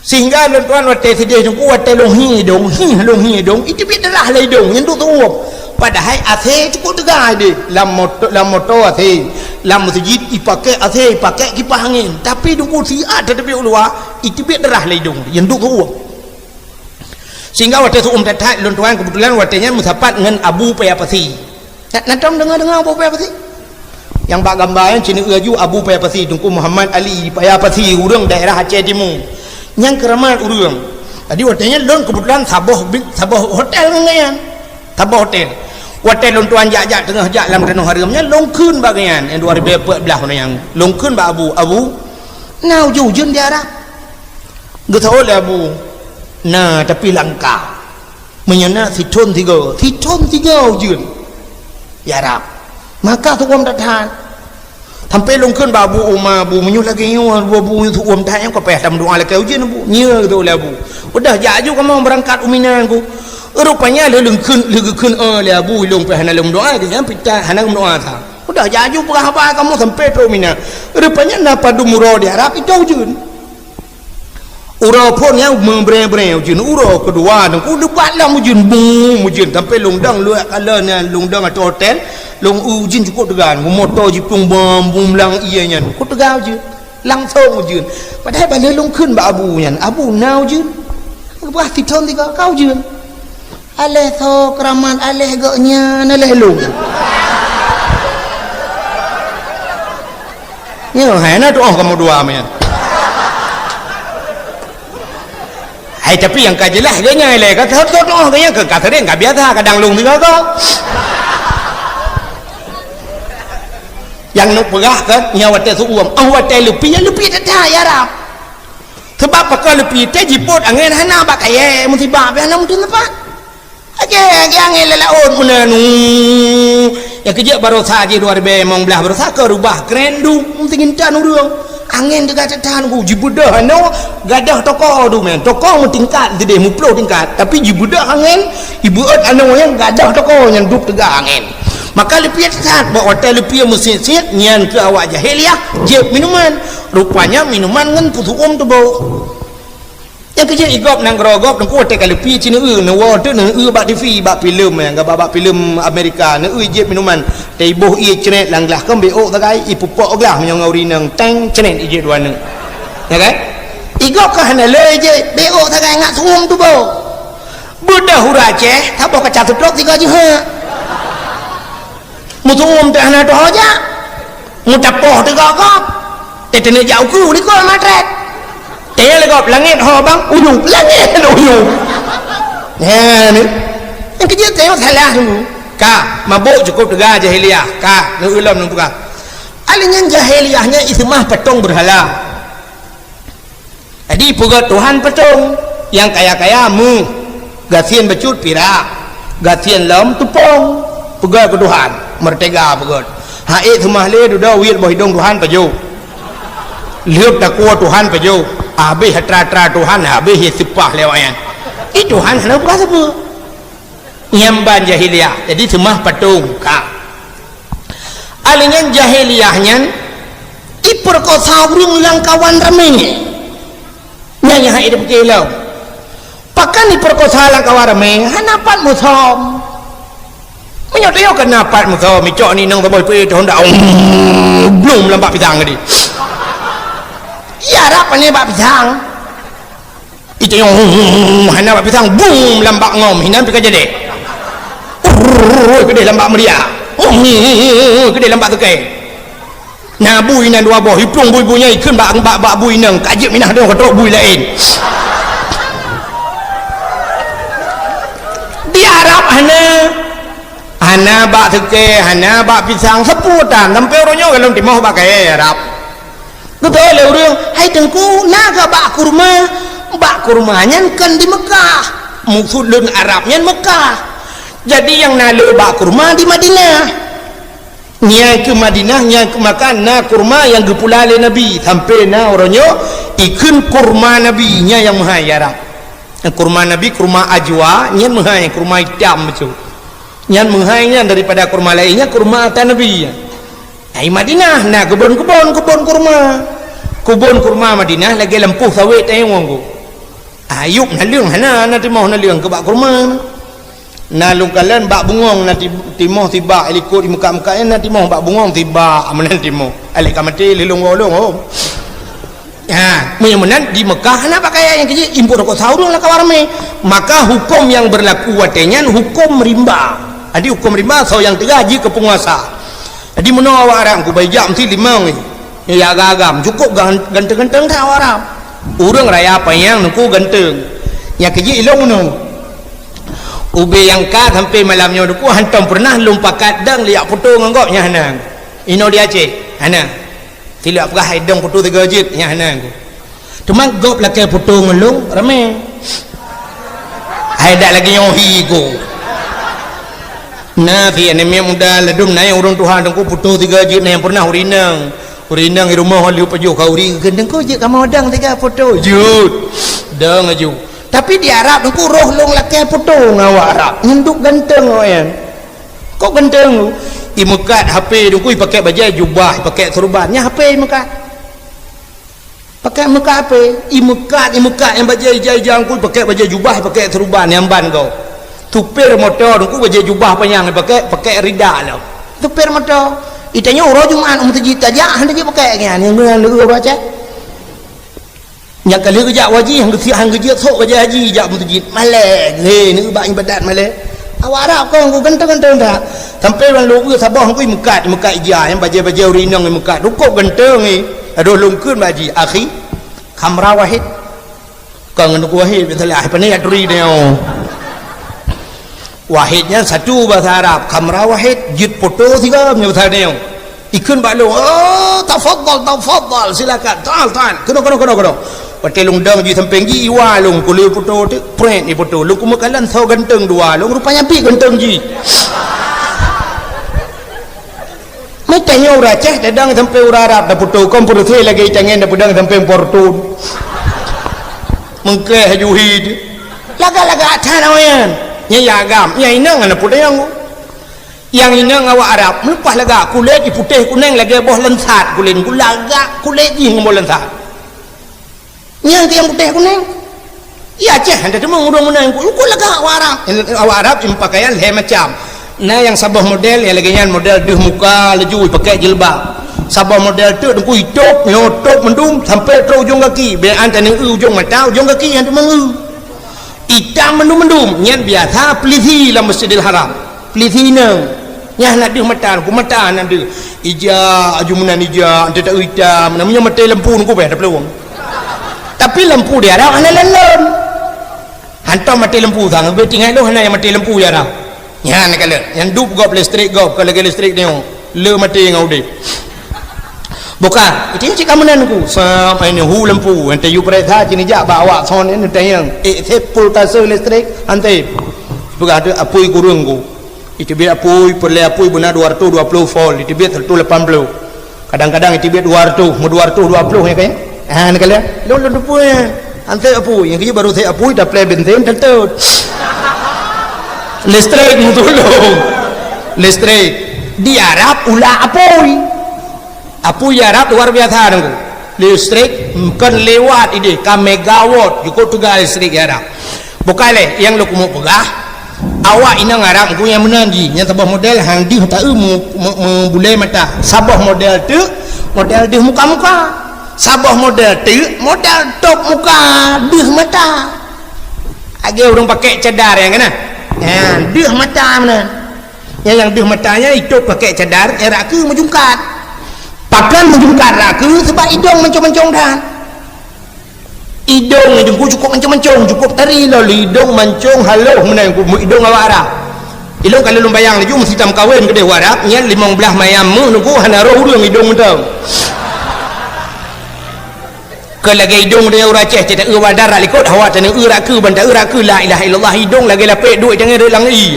Sehingga lôn tuan watèe sideh nyoe ku watèe lôn hi idông, hi lôn hi idông, iteubiet darah lam idông, nyan duek su'um. Padahai AC cukôp teuga deh. Lam moto, lam moto AC, lam meuseujid ipakék AC, ipakék kipah angén. Tapi Teungku siat tateubiet u luwa, iteubiet darah lé idông, nyang duek seuuem. Sehingga watée seuuem that-that, lôn tuan keubeutulan watée nyan meusapat ngon Abu Paya Pasi. Na, na tom deungoe-deungoe Abu Paya Pasi? Nyang bak gamba nyan cineuk aju Abu Paya Pasi, Teungku Muhammad Ali Paya Pasi, ureuëng daerah Aceh Timu. Nyang keuramat ureuëng. Jadi watée nyan lôn keubeutulan saboh bi-, saboh hotel ngon gobnyan. Saboh hotel. Watée lôn tuan jak-jak teungoh jak lam tanoh hareuem nyan, lôn kheun bak gobnyan, nyang dua ribu empat belas nyan. Lôn kheun bak Abu, "Abu, na ujeuen-ujeuen di Arab?" Geuseuôt lé Abu, "Na, tapi langka. Meunyoe na sithon sigoe, sithon sigoe ujeuen." Ya Rab, maka seuuem that-that. Sampai lôn kheun bak Abu Uma, "Abu, meunyoe lagée nyoe, Abu, Abu, seuuem that nyang ka payah tameudoa lakée ujeuen, Abu." Nyo geuseuôt lé Abu. Udah jak aju kamoe beurangkat u Mina, Teungku. Rupanya lé lôn kheun, lé geukheun, "Eh, lé Abu, ilôn pih hana lôn meudoa, geuhnyan pih hana meudoa sa." Udah jak aju peugah haba kamoe sampai trok u Mina. Rupanya na padum uroe di Arab, itoe ujeuen. Uroe phon nyang meubrée-brée ujeuen, uroe keudua Teungku, leubeh lom ujeuen, bum, ujeuen. Sampai lôn dong luwah kala nyan, lôn dong ateueh hotel, lôn ujeuen cukôp teuga, moto jiplueng bom, bum lam ié nyan. Cukôp teuga ujeuen. Langsong ujeuen. Padahai bak lheueh lôn kheun bak Abu nyan, "Abu, na ujeuen?" Geubah sithon sigoe, "Ka ujeuen." Aléh soe keuramat, aléh gobnyan, aléh lôn. Nyoe hai na tuoh kamoe dua meunan. Hai, tapi nyang ka jeulaih gobnyan ilée ka tuoh, tuoh gobnyan ka, ka sering, ka biasa, kadang lôn sigoe-goe. Nyang neuk peugah keu nyoe watée seuuem, oh watée leupie, leupie that-that ya Rab. Sabab pakon leupie teuh jipôt angén hana bak kayée, musibah pih hana meuteumpat. Lagée, lagée angén lam laôt meunan, nu. Nyang keujeuet baroesa jih dua ribée limong blaih baroesa ka reubah kren duek, meuteungintan ureuëng. Angén teuga that-that Teungku, jibeudôh anoe, gadôh toko dumén. Toko meutingkat sideh, meuploh tingkat, tapi jibeudôh angén, jibeuôt anoe nyang gadôh toko nyan duek teuga angén. Maka leupie that-that, bak watée leupie meusiet-siet, nyan keuh awak jahiliyah, jieb minuman. Rupanya minuman ngon peuseuuem tuboh. Nyang keujeuet igob nanggroe gob Teungku watée ka leupie ci neueu, neuwoe teuk neueu bak TV, bak filem, nyang gaba bak filem Amerika, neueu jieb minuman. Teuiboh ié cret lam glah, kon bék ôk sagai, ipeupok glah meunyoe ngon ureuëng inong, teng, cret ijieb dua neuk. Ya kan? Igob ka hana le jieb, bék ôk sagai ngat seuuem tuboh. Beudôh ureuëng Aceh, saboh kaca seutrop sigoe jeuhet. Meuseuuem teuh hana teuho jak. Meutapoh teuh gob-gob. Teuteuneuh jak ukeue likot matrét. Teuh lé gob langét ho bang, uyueb, langét uyueb. Nyan, nyang keujeuet teuh salah Teungku. Ka, mabök cukôp teuga jahiliyah. Ka, neueu lom neupeugah. Akhé nyan jahiliyah nyan iseumah patong beurhala. Jadi peugét Tuhan patong, nyang kaya-kaya méuh, gasien bacut pirak, gasien lom teupông, peugét keu Tuhan, meurtega peugét. Ha'ék seumah lé dudoe wiet boh idông Tuhan pajoh. Lheueh takue Tuhan pajoh, habéh atra-atra Tuhan, habéh seupah lé awaknyan. Di Tuhan hana peugah sapeue. Nyan ban jahiliyah, jadi seumah patong ka. Akhé nyan jahiliyah nyan ipeurkosa ureuëng lam kawan ramé. Nyan nyang hana idéh pike lom. Pakon ipeurkosa lam kawan ramé, hana pat musom. Meunyoe teuyoe keunan pat musom, icok ni nang saboh ipeuék honda, blum lam bak pisang tadi. Ya rab pane bak pisang. Itanyong, hana bak pisang, bum, lam bak ngom, hinan pih ka jadi. Urr, keudeh lam bak meuria. Urr, keudeh lam bak teukai. Na bui inan dua boh, iplueng bui-bui nyan ikheun bak, bak, bak bui inong, ka jeuet minah dong ka trok bui laén. Di Arab hana, hana bak teukai, hana bak pisang, sapeue tan, sampai uroe nyoe golom timoh bak kayée Arab. Geutanyong lé ureuëng, "Hai Teungku, na kah bak kurma?" Bak kurma nyan kon di Meukah. Maksud lôn Arab nyan Meukah. Jadi nyang na le bak kurma di Madinah. Nyan keuh Madinah, nyan keuh maka na kurma nyang geupula lé Nabi. Sampai na uroe nyoe ikheun kurma Nabi, nyan nyang meuhai ya rab. Kurma Nabi, kurma ajwa, nyan meuhai, kurma itam bacut. Nyan meuhai nyan daripada kurma laén, nyan kurma ata Nabi. Ai Madinah na keubon-keubon, keubon kurma. Keubon kurma Madinah lagée lampôh sawét tayong ku. Ayub naleueng hana, na timoh naleueng keu bak kurma. Na lôn kalon bak bungöng na ti-, timoh sibak, likot di Mekah-Mekah nyan na timoh bak bungöng sibak, meunan timoh. Alek ka maté lé lôn goh lôn, oh. Ha, meunyoe meunan di Mekah hana pakaian nyang keu jih, impôt rukok sa ureueng lam kawan ramé. Maka huköm nyang beurlaku watée nyan huköm rimba. Jadi huköm rimba soe nyang teuga jih keu peunguasa. Jadi meunoe awak Arab kubai jak meusti limong nyoe. Ya agam-agam, cukup gan-, ganteng-ganteng that awak Arab. Ureueng raya panyang nungku ganteng. Nyang keu jih ilong nyoe. Ubé nyang ka sampai malam nyoe nungku hantom pernah lôn pakat dang liak foto ngon gob nyan hana. Inoe di Aceh, hana. Silap peugah hai dong foto tiga jeuet nyan hana nungku. Teuma gob lakée foto ngon lôn ramé. Hai dak lagi nyoe hi go. Na si aneuk miet muda ladum na nyang ureueng tuha teungku foto tiga jeuet na nyang pernah ureueng inong. Ureueng inong di rumoh lheueh pajoh khauri keu teungku jeuet kamoe dong tiga foto. Jeuet. Dong aju. Tapi di Arab teungku roh lôn lakée foto ngon awak Arab. Nyan duek ganteng awak nyan. Kok ganteng tu? Imeukat H P teungku ipakée bajée jubah, ipakée seureuban. Nyan H P imeukat. Pakée meukat H P, imeukat, imeukat nyang bajée ija-ija teungku, pakée bajée jubah, pakée seureuban nyang ban gob. Supir moto teungku bajée jubah panyang, pakée, pakée rida lom. Supir moto. Itanyoe uroe Jumat u meuseujid tajak, hana jipakée nyan, nyang, nyang leueh uroe Aceh. Nyang ka lheueh geujak haji, nyang geusiek, nyang geujeuet sok bajée haji jak meuseujid. Malée, he, neueu bak ibadat malée. Awak Arab kon ganteng-ganteng that. Sampai ureueng lôn saboh ngui meukat, meukat ija, nyang bajée-bajée ureueng inong meukat. Cukup ganteng, eh. Adoh lôn kheun bak jih, "Akhi, khamra wahid." Kon ngon wahid, misalnya, ah, pane ya turi dia. Wahid nyan satu bahasa Arab, khamra wahid, jeuet foto sigoe nyoe bahasa dia. Ikheun bak lôn, "Oh, tafadhal, tafadhal, silakan. Ta'al, ta'al. Keunoe, keunoe, keunoe, keunoe." Watée lôn dong jih sampéng jih, iwa lôn, kulé foto teuk, print ifoto. Lôn kumeukalan soe ganteng dua lôn, rupanya pih ganteng jih. Meutanyoe ureueng Aceh tadong sampéng ureueng Arab, tafoto kon peureusé lagée itangen, tapeudong sampéng Fortune. Meungkréh aju hi teuh. Lagak-lagak that awaknyan. Nyan ya agam, nyan inong hana peudong. Nyang inong awak Arab, meuleupah lagak, kulét iputéh kunéng lagée boh lansat kulét, lagak kulét jih ngon boh lansat. Nyang tiang putéh kunéng. Di Aceh hana teumong ureueng meunan, ku, ku lagak awak Arab. Awak Arab ipakaian lhée macam. Na nyang saboh model, nyang lagée nyan model deuh muka laju ipakée jilbab. Saboh model teuk teungku itôb, nyoe tôb mandum sampai trok ujong gaki. Bèk an taneuk eu ujong mata, ujong gaki nyang teumong eu. Itam mandum-mandum, nyan biasa peulisi lam Masjidil Haram. Peulisi inong. Nyan hana deuh mata, ku mata hana deuh. Ija, aju meunan ija, ante tak itam, namanya maté lampu nungku beh, ada peluang. Tapi lampu di Arab hana lon-lon. Hantom maté lampu sang, beh tinggai lôn hana nyang maté lampu di Arab. Nyan ka lheueh, nyan dup gob listrik gob, ka lagée listrik nyoe. Le maté ngon udeb. Bukan, itu cik kamu nan ku. Sampai ni hu lampu, ante yu periksa sini jak bak awak son ni tayang. Eh, sepul tase listrik, ante. Peugah tu apui kurung ku. Iteubiet apui, peureulée apui beuna dua ratus dua puluh volt, iteubiet seratus lapan puluh. Kadang-kadang iteubiet dua ratus, meu dua ratus dua puluh ya kan? Ha, ni kalian. Lôn lôn tupui. Ante apui, nyang keu baru saya apui, taplé bensin tentu. Listrik tulung. Listrik. Di Arab ulah apui. Apui Arab luar biasa nunggu. Listrik kon lewat ideh ka megawatt jukuk teuga listrik Arab. Bukai lé nyang lôn keumeung peugah, awak inong Arab nunggu nyang meunan jih, nyang saboh model hang deuh taeu mu-, mu-, meubulée mata. Saboh model teuk model deuh muka-muka. Saboh model teuk model tôb muka deuh mata. Lagée ureueng pakai cadar nyang keunan. Nyan deuh mata meunan. Nyang, nyang deuh mata nyan itôb pakai cadar, eh, rak keu meujungkat. Pakon meujungkat rak keu? Sebab idong mancong-mancong that. Idong nyan teungku cukup mancong-mancong, cukup tari lom idong mancong haloh meunan idong awak Arab. Ilong kalau lôn bayang laju meusitam kawén keudeh awak Arab, nyan limong blaih mayam meuh nunggu hana roh ureueng idong mantong. Keu lagée idong ureueng Aceh, cit taeu wadar rak likot, hawa taneuk eu rak keu, ban taeu rak keu, la ilaha illallah, idong lagée lapék duek jangai reuet lam ie.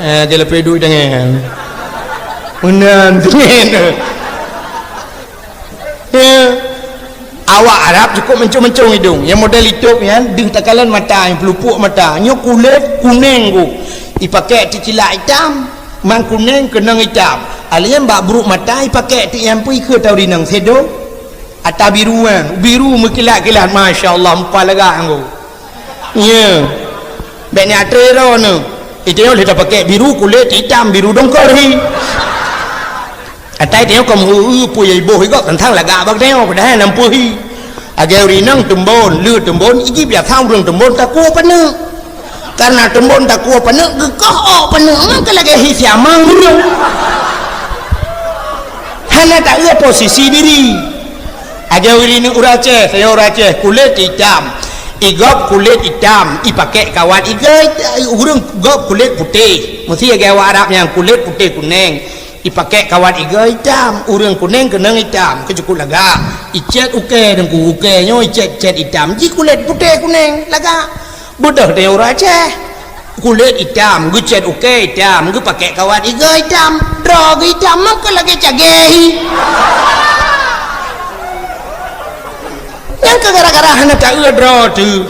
Eh, dia lapék duek jangai. Meunan, meunan. Ya. Awak Arab cukup mancong-mancong idong. Nyang model itôb nyan, deuh takalon mata, nyang peulupuk mata. Nyoe kulét kunéng ku. Ipakée teucilak itam. Man kunéng keunong itam. Alien bak brok mata ipakée tiep nyang pui keu tau rinong sedo. Ata biru kan, biru meukilat-kilat, masya Allah, meupa lagak anggo. Nya. Bèk neutri droeneuh. Iteunyoe lheueh tapakèk biru kulét itam biru dongkor hi. Atai teunyoe keu meu-eu peue iboh igob teuntang lagak bak teunyoe padahai nam peue hi. Lagèe ureueng inong teumbon, lheueh teumbon, iji biasa ureueng teumbon takue paneuk. Karena teumbon takue paneuk geukoh ôk paneuk ngon keu lagèe hi siamang ureueng. Hana taeu posisi diri. Lagèe ureueng inong ureueng Aceh, saya ureueng Aceh kulét itam. Igob kulét itam, ipakèk kawat igoe, ureueng gob kulét putéh. Meusti lagèe awak Arab nyang kulét putéh kunèng. Ipakèk kawat igoe itam, ureueng kunèng keunong itam, keu cukôp lagak. Icèt ukèe deungon ukèe nyoe icèt-cèt itam, ji kulét putéh kunèng lagak. Beudôh teungoh ureueng Aceh. Kulét itam, geucèt ukèe itam, geupakèk kawat igoe itam, droe geuh itam, maka lagèe cagèe hi. Nyang keu gara-gara hana taeu droe teuh.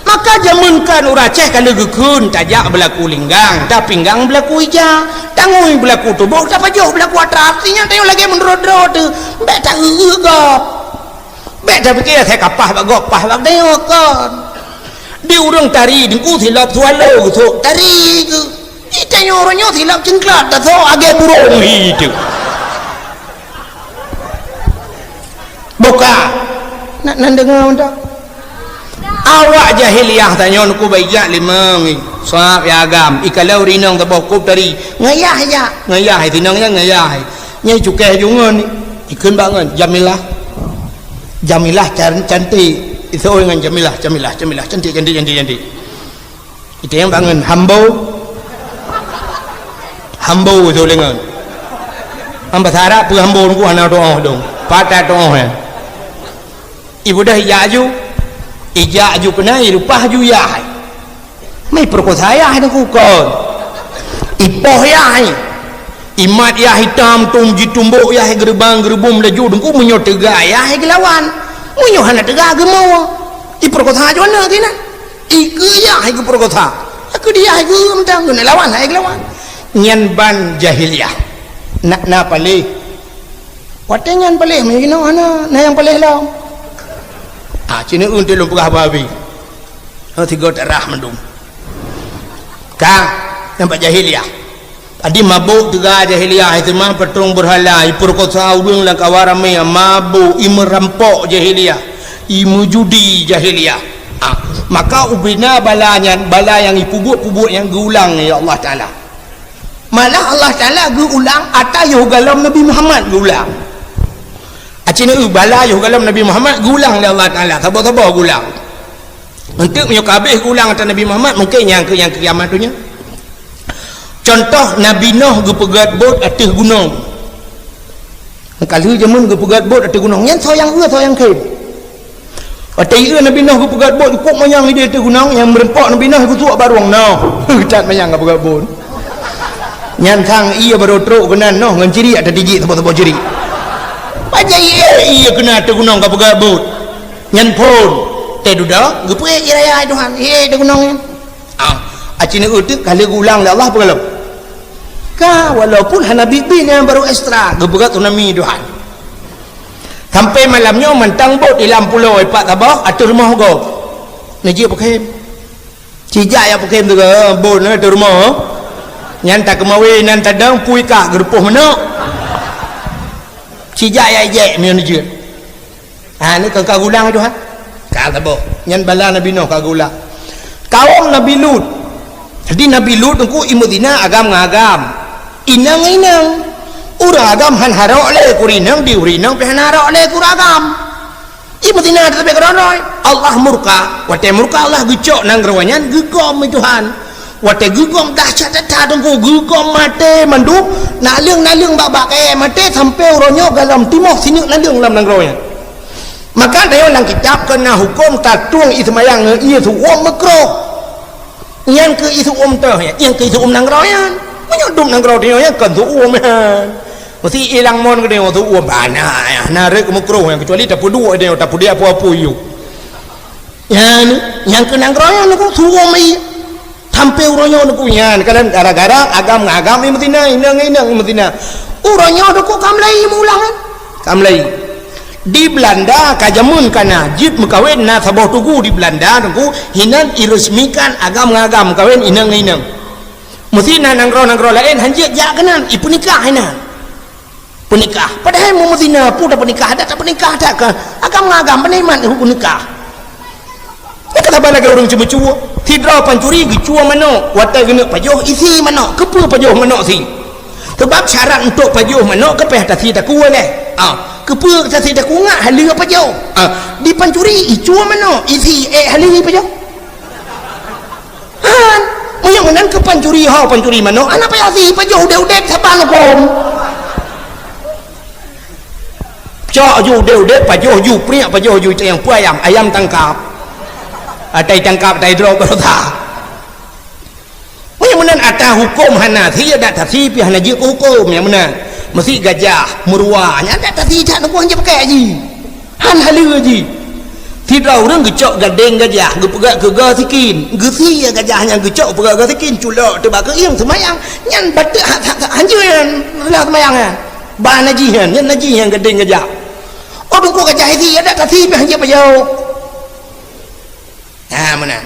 Maka jameun kan ureueng Aceh ka lheueh geukheun tajak beulaku linggang, tapinggang beulaku ija, tangui beulaku tuboh, tapajoh beulaku atra, artinya tanyoe lagèe meunurot droe teuh, bèk taeu-eu gob. Bèk tapike asai ka paih bak gob, paih bak tanyoe kon. Di ureueng tari Teungku silop swallow geusok tari geuh. Di tanyoe uroe nyoe silop cingklak tasok agèe burông hi teuh. Buka. Nak nan deungoe mantong. Awak jahiliyah tanyoe Teungku bak ijak limong. Sab ya agam. Ikalon ureueng inong saboh kop tari. Ngayah ijak. Ngayah sinong nyan ngayah. Nyang cukéh ju ngon. Ikheun bak ngon Jamilah. Jamilah can-, cantik. Iseuôt ngon Jamilah, Jamilah, Jamilah. Cantik, cantik, cantik, cantik. Itém bangon hambo. Hambo tu lengon. Am bahasa Arab peue hambo Teungku hana tu'oh dong. Patah tu'oh ya. Ibu dah ijak aju. Ijak aju keunan, ileupah aju yah. Mai peurekosa yah Teungku kon. Ipoh yah. Imat yah itam tom jitumbok yah geureubang geureubum laju Teungku meunyoe teuga yah geulawan. Meunyoe hana teuga geumoe. Ipeurekosa aju aneuk keunan. Ikeu yah hai geupeurekosa. Ikeu di yah hai geu mantong keuneuk lawan hai geulawan. Nyan ban jahiliyah. Nak na paléh. Watèe nyan paléh meunyoe jinoe hana, na nyang paléh lom. Ah, cit neu-eu teuh lôn peugah babi. Ha tiga tarah mandum. Ka, nampak jahiliyah. Adi mabôk teuga jahiliyah, iseumah patong beurhala, ipeurekosa ureueng lam kawan ramé, mabôk, imeurampok jahiliyah, imeujudi jahiliyah. Ah, maka ubena bala nyan, bala nyang ipeubuet-peubuet nyang geuulang lé Allah Taala. Malah Allah Taala geuulang ata yoh galom Nabi Muhammad geuulang. Aci neu bala yoh galom Nabi Muhammad geuulang lé Allah Taala, saboh-saboh geuulang. Eunteuk meunyoe ka habéh geuulang ata Nabi Muhammad, mungken nyang keu, nyang keu kiamat donya. Contoh, Nabi Nuh geupeugöt bot ateueh gunong. Ka lheueh jameun geupeugöt bot ateueh gunong, nyan soe nyang eu, soe nyang khem. Watèe ieu Nabi Nuh geupeugöt bot, cukup manyang idéh ateueh gunong, nyang meureumpok Nabi Nuh geusuak barong Nuh. That manyang geupeugöt bot. Nyan sang ié barô trok keunan Nuh ngon cirik ata tijik saboh-saboh cirik. Pajan ié, ié keunan ateueh gunong geupeugöt bot. Nyan phon, teuh dudoe, geupeuék ié raya hai Tuhan, ié teuh gunong nyan. Ah, aci neu teuh ka lheueh geuulang lé Allah peue galom. Ka, walaupun hana biet-biet nyan barô ekstra, geupeugah tsunami Tuhan. Sampai malam nyoe mantong bot di lam pulo ipat saboh ateueh rumoh gob. Neujeuet peukhem. Cijak jak peukhem teuka, bot na ateueh rumoh. Nyan takeumawe nan tadong pui kah geurupoh manok. Cijak jak ijek meunyoe neujeuet. Ha, ni ka, ka geuulang Tuhan. Ka saboh. Nyan bala Nabi Nuh ka geuulang. Kaum Nabi Lut. Jadi Nabi Lut teungku imeuzina agam ngon agam. Inong ngon inong. Ureueng agam han harok lé keu ureueng inong, di ureueng inong pih han harok lé keu ureueng agam. Imeuzina teutap keudroe-droe. Allah murka. Watèe murka Allah geucok nanggroe nyan geugom lé Tuhan. Watèe geugom dahsyat that teungku, geugom maté mandum, naleueng-naleueng bak-bak kayèe maté sampoe uroe nyoe galom timoh sineuk naleueng lam nanggroe nyan. Maka tanyoe lam kitab keu na huköm tatueng ié seumayang ngon ié seuuem meukruh. Nyan keu ié seuuem teuh nyan, nyan keu ié seuuem nanggroe nyan. Meunyoe dum nanggroe tanyoe nyan kon seuuem nyan. Meusti ilang mon keu tanyoe seuuem bana nyan, na rhot meukruh nyan, keucuali tapeuduek tanyoe, tapeuduek apui-apui yôh. Nyan, nyang keu nanggroe nyan nyoe seuuem ié. Sampoe uroe nyoe neukeuh nyan, kadang gara-gara agam ngon agam imeuzina, inong ngon inong imeuzina. Uroe nyoe neukeuh ka mulai meuulang kan? Ka mulai. Di Belanda ka jameun kana jeuet meukawen na saboh tugu di Belanda, Teungku, hinan iresmikan agam ngon agam meukawen inong ngon inong. Meusi na nanggroe-nanggroe laén han jeuet jak keunan, ipeunikah inan. Peunikah. Padahai meumeusi na peue tapeunikah, adak tapeunikah that ka agam ngon agam, beuneumang peunikah. Nyan ka saban lagèe ureueng ceumeucue. Sidroe pancuri geucue manok, watèe geuneuk pajoh isi manok. Keupeue pajoh manok si? Sabab syarat untuk pajoh manok keupeue tasi takue lé. Ah, keupeue tasi takue ngat haleue pajoh. Ah, di pancuri icue manok, isi ék haleue pajoh. Han, meunyoe meunan keu pancuri ho pancuri manok, hana payah si pajoh udép-udép saban huköm. Cok ju udép-udép, pajoh ju priek, pajoh ju tayang peue ayam, ayam tangkap. Atai tangkap, atai droe beurasa. Meunyoe meunan ata huköm hana, si adak tasi pih hana jeuet keu huköm nyang meunan. Meusi gajah, meuruwa, nyan adak tasi that nanggroe jeuet pakai ji. Han haleue ji. Sidroe ureueng geucok gadeng gajah, geupeugah keu goe sikin. Geusie gajah nyan geucok peugah goe sikin, culok teuba keu ieng seumayang. Nyan bateuk ha-, ha-, ha-, hanjeuet nyan reulah seumayang nyan. Ba najih nyan, nyan najih nyan gadeng gajah. Oh, teungku gajah isi, adak tasi pih hanjeuet pajoh. Ha, meunan.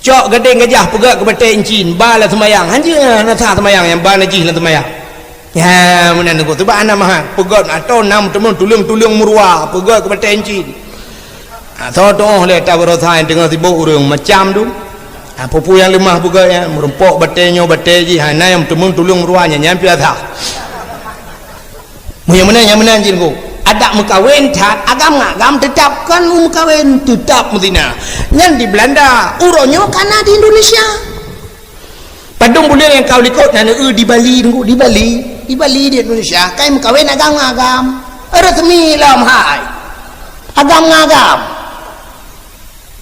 Cok gadeng gajah peugöt keu batèe incin, ba lam seumayang. Hanjeuet na sah seumayang nyang ba najih lam seumayang. Ya, meunan teungku. Sabab hana mahat. Peugöt atau na meuteumé tuleueng-tuleueng meuruwa, peugöt keu batèe incin. Ha, soe tu'oh lé ata baroesa nyang teungoh sibôk ureueng macam tu. Ha, peue-peue nyang leumah peugöt nyan, meurumpok batèe nyoe, batèe jih, ha, na nyang meuteumé tuleueng meuruwa nyan, nyan piasa. Meunyoe meunan, nyang meunan jih teungku. Adak meukawen that, agam ngon agam teutab kon meukawen, teutab meuzina. Nyan di Belanda, uroe nyoe ka na di Indonesia. Padum buleuen nyang ka u likot na neueu di Bali teungku, di Bali, di Bali di Indonesia, kai meukawen agam ngon agam. Resmi lom hai. Agam ngon agam.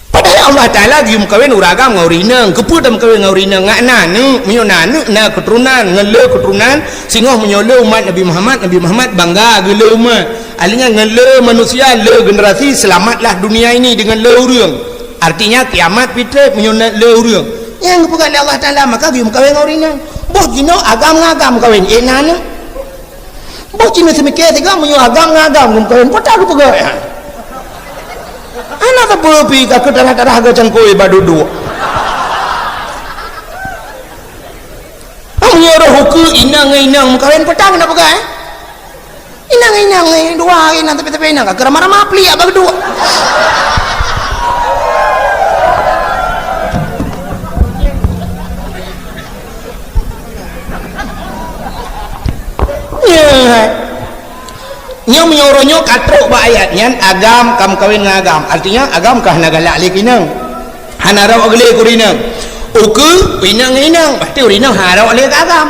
Padahai Allah Taala geuyue meukawen ureueng agam ngon ureueng inong. Keupeue tameukawen ngon ureueng inong? Ngat na aneuk, meunyoe na aneuk, na keuturonan, ngon le keuturonan, singoh meunyoe le umat Nabi Muhammad, Nabi Muhammad bangga geuh le umat. Artinya ngon le manusia, le generasi, selamatlah dunia ini dengan le ureueng. Artinya kiamat pih trép meunyoe na le ureueng. Nyang geupeugah lé Allah Taala, maka geuyue meukawen ngon ureueng inong. Boh jinoe agam ngon agam meukawen, éh na aneuk. Boh cit meuseumiké sigoe meunyoe agam ngon agam geumeukawen, peue ta geupeugah nyan? Hana sapeue pih ka keu darah-darah geucangkôi bak duek-duek. Meunyoe roh ukeue inong ngon inong meukawen, peue ta geupeugah, eh? Inong ngon inong, eh, dua inong tapi-tapi inong ka keu ramah-ramah pliek bak duek. Nyoe. Nyoe meunyoe uroe nyoe ka trok bak ayat nyan, agam ka meukawen ngon agam. Artinya, agam ka hana galak lé keu inong. Hana rhot lé keu ureueng inong. Ukeue, inong ngon inong, pasti ureueng inong hana rhot lé keu agam.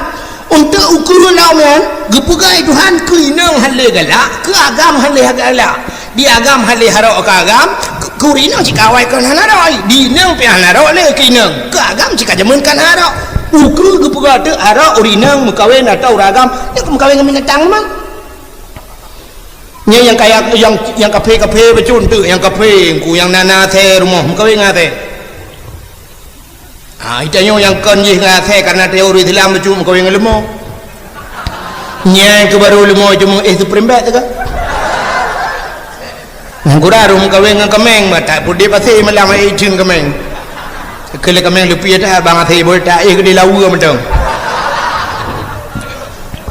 Untuk ukeue lom nyan, geupeugah Tuhan keu inong hana lé galak, keu agam hana lé galak. Di agam hana lé harok keu agam, keu, keu ureueng inong cit ka awai kon hana rhot, di inong pih hana rhot lé keu inong, keu agam cit ka jameun kon hana rhot. Ukeue geupeugah teuk harok ureueng inong meukawen atau ureueng agam, nyoe meukawen ngon binatang memang. Nyan nyang kaya, nyang, nyang kaphé-kaphé bacut teuk, nyang kaphé, ku nyang na, na asèe rumoh meukawen ngon asèe. Ha, geutanyoe nyang kon jih ngon asèe, karena tanyoe ureueng Islam bacut meukawen ngon leumo. Nyan keuh baru leumo cuma éh supreme bet teuka. Nyang gura roh meukawen ngon kaméng, bah that peuet di pasi malam ai ijeuen kaméng. Keu lé kaméng leupie that bang asèe boh that éh keudéh laweue mantong.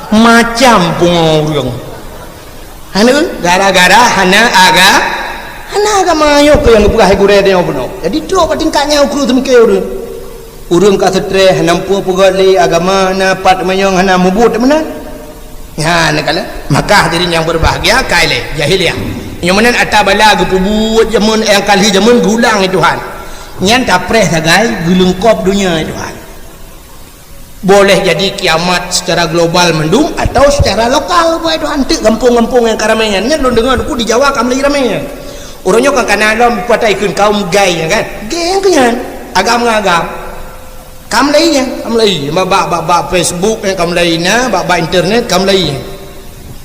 Macam pungo ureueng. Hana, gara-gara hana aga-, hana agama nyoe keuh nyang geupeugah gurèe tanyoe bunoe. Jadi trok bak tingkat nyan ukeue seumiké ureueng. Ureueng ka seutrés, hana muphom peugöt lé agama, na pat manyong hana mubuet meunan. Nyan kala, maka hadirin yang berbahagia, kai lé jahiliyah. Nyoe meunan ata bala geupeubuet jameun nyang ka lheueh jameun geulang lé Tuhan. Nyan tapreh sagai geuleungkop donya lé Tuhan. Boleh jadi kiamat secara global mandum atau secara lokal, buet Tuhan teuk gampông-gampông nyang ka ramé nyan. Nyan lôn deungoe teungku di Jawa ka mulai ramé nyan. Uroe nyoe kan kana lom patai kheun kaum gay nyan kan. Gay nyan keu nyan. Agam ngon agam. Ka mulai nyan, ka mulai. Bak, bak, bak, bak Facebook nyan ka mulai na, bak, bak internet ka mulai nyan.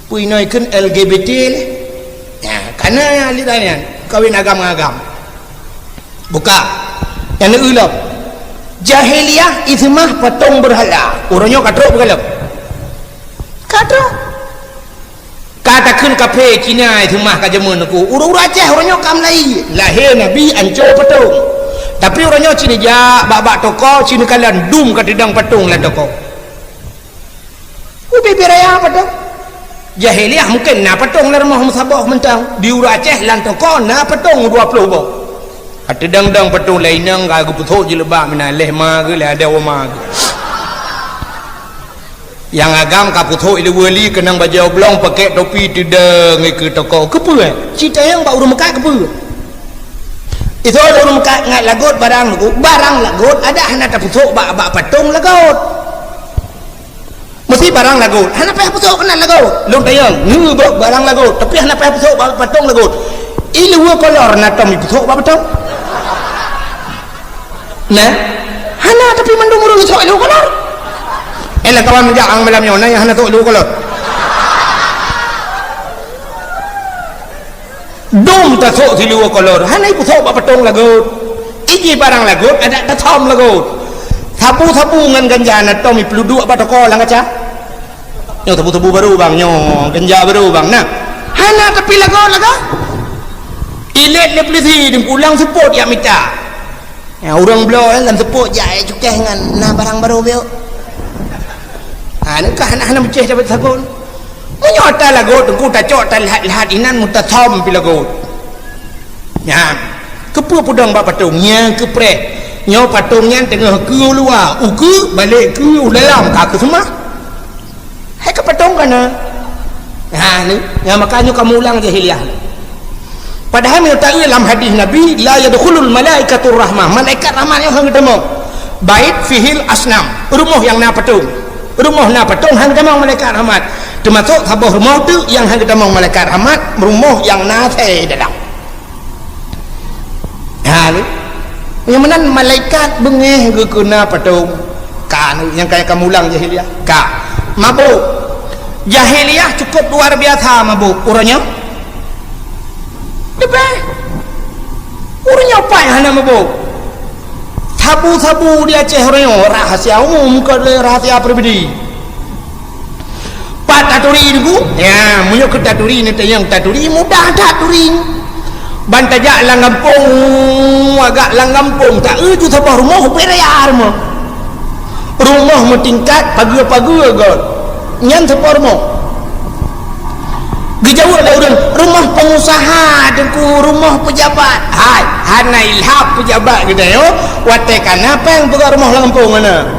Peue inoe kheun L G B T lé. Nyan, kana nyan lit nyan. Kawin agam ngon agam. Buka. Nyang neueu lom. Jahiliyah iseumah patong beurhala. Uroe nyoe ka trok bukan lom? Ka trok. Ah, takheun kaphé Cina seumah ka jameun Teungku. Ureuëng-ureuëng Aceh uroe nyoe ka meulayeue. Lahé Nabi ancô patong. Tapi uroe nyoe ci neujak bak-bak toko, ci neukalon dum ka teudong patong lam toko. Ubé-bé raya patong. Jahiliyah mungken na patong lam rumoh meusaboh mantong. Di ureuëng Aceh lam toko na patong dua ploh boh. Ka teudong-dong patong lé inong ka geupeusok jilbab meunan lé ma geuh lé ada oma geuh. Nyang agam ka peusok ileue li keunong bajée oblong, pakèk topi, teudong keu toko. Keupeue? Ci tanyong bak ureuëng meukat keupeue? Itu ureuëng meukat ngat lagot barang lagot, barang lagot adak hana tapeusok bak, bak patong lagot. Meusti barang lagot, hana payah peusok keunan lagot. Lôn tanyong, ngeubok barang lagot, tapi hana payah peusok bak patong lagot. Ileue kolor na tom ipeusok bak patong? Nah, hana tapi mandum ureuëng isok ileue kolor. Eh, lam kawan meujak ang malam nyoe, na nyang hana sok ileue kolor. Dum tasok sileue kolor, hana ipeusok bak patong lagot. Iji barang lagot, adak tasom lagot. Sabu-sabu ngon ganja na tom ipeuduek bak toko lam kaca. Nyoe sabu-sabu barô bang, nyoe ganja barô bang. Nah, hana tapi lagot-lagot. Ilét lé peulisi, dipulang seupôt jak mita. Ya, ureuëng bloe kan seupôt jak, eh, cukéh ngon na barang barô biôk. Ha, neu ka hana, hana meucéh dapat sagon. Meunyoe ata lagot Teungku tacok talhat-lhat inan mutasom pi lagot. Nyan, keupeue peudong bak patong? Nyang keupreh. Nyoe patong nyan teungoh keu luwa, ukeue balek keu u dalam, ka keu seumah. Hai ka patong kana. Ha, ni, nyang maka nyoe kamu ulang jahiliyah. Padahai meunyoe taeu lam hadis Nabi, "La yadkhulul malaikatur rahmah." Malaikat rahmat nyoe hana geutamong. Bait fihil asnam. Rumoh nyang na patong. Rumoh na patong hana geutamong malaikat rahmat. Teumasok saboh rumoh tu nyang hana geutamong malaikat rahmat, rumoh nyang na asèe dalam. Ha, ni. Nyang meunan malaikat beungéh geukeuna patong. Ka, ni, nyang kaya kamu ulang jahiliyah. Ka. Mabuk. Jahiliyah cukup luar biasa mabuk. Uroe nyoe? Leubeh. Uroe nyoe pat hana mabuk. Sabu-sabu di Aceh uroe nyoe rahasia umum, kon lé rahasia pribadi. Pat taturi Teungku? Ya, meunyoe keu taturi neutanyong taturi, mudah that turi. Ban tajak lam gampông, agak lam gampông, taeu ju saboh rumoh, ubé raya rumoh. Rumoh meutingkat, pageue-pageue göt. Nyan saboh rumoh. Geujaweueb lé ureuëng, "Rumoh pengusaha, Teungku, rumoh pejabat." Hai, hana ilham pejabat geutanyoe, watèe kana péng peugöt rumoh lam gampông hana.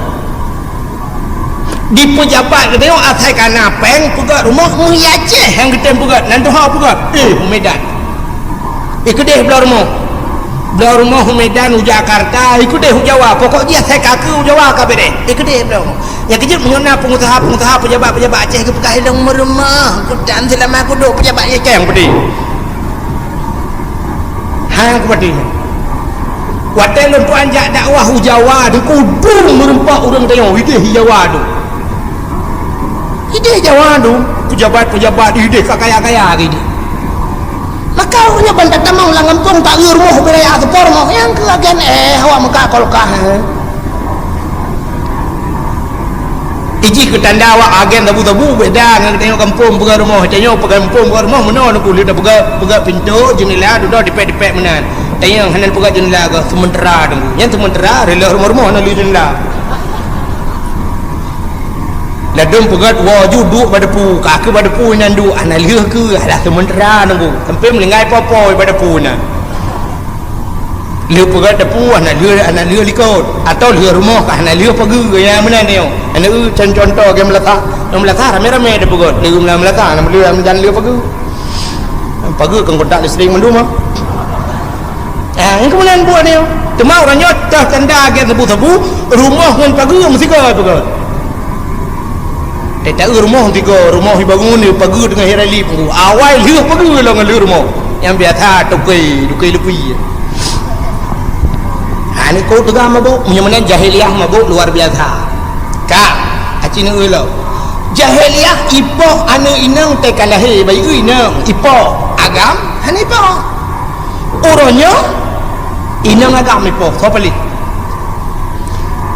Di pejabat geutanyoe asai kana péng peugöt rumoh meuhi Aceh nyang geutem peugöt, nan tuha peugöt. Eh, u Medan. Eh, keudeh bloe rumoh. Bloe rumoh u Medan, u Jakarta, eh, keudeh u Jawa. Pokok jih asai ka keu u Jawa ka beudeh. Eh, keudeh bloe rumoh. Nyang keujeuet meunyoe na pengusaha-pengusaha, pejabat-pejabat Aceh geupeugah ilong meurumoh, kutan seulama kudok pejabat nyang keng peudeh. Hai nyang kupeudeh. Watèe lôn tuan jak dakwah u Jawa, Teungku, dum meureumpok ureuëng tanyoe, ideh Jawa tu. Ideh Jawa tu, pejabat-pejabat ideh ka kaya-kaya ideh. Maka ureuëng nyan ban tatamong lam gampông taeu rumoh ubé raya seupôt rumoh, nyang keu agen eh awak meuka kolkah, eh. Iji keu tanda awak agen sabu-sabu beda ngon geutanyoe gampông peugöt rumoh. Tanyoe peugöt gampông peugöt rumoh meunoe Teungku, lheueh tapeugöt, peugöt pintoe, jeundela, dudoe dipèk-dipèk meunan. Tanyoe hana peugöt jeundela, geuh seumeutara Teungku. Nyan seumeutara, reuloh rumoh-rumoh hana lheueh jeundela. Ladôm peugöt woe ju duek bak depu, ka keu bak depu nyan duek, hana lheueh keu, alah seumeutara Teungku. Sampoe meuninggai po-po bak depu nyan. Lheueh peugöt depu hana lheueh, hana lheueh likot, atau lheueh rumoh ka hana lheueh pageue, nyang meunan nyoe. Hana eu con-, contoh geuh meulasah. Nyang meulasah ramé-ramé tapeugöt, lheueh meulasah, hana lheueh, hana lheueh pageue. Pageue kon kontak listrik mandum ah. Ah, nyang keumudian buet nyoe. Teuma ureuëng nyoe teuh tanda gét sabu-sabu, rumoh ngon pageue meusigoe peugöt. Teuta rumoh tiga, rumoh ibangun, pageue teungoh irali punggu. Awai lheueh pageue lom ngon lheueh rumoh. Nyang biasa tukui, tukui lupi. Ha, ni kok teuga mabuk, meunyoe meunan jahiliyah mabuk luar biasa. Ka, aci neueu lom. Jahiliyah ipoh aneuk inong teuka lahé, bayeue inong, ipoh. Agam, hana ipoh. Uroe nyoe, inong agam ipoh, soe paléh.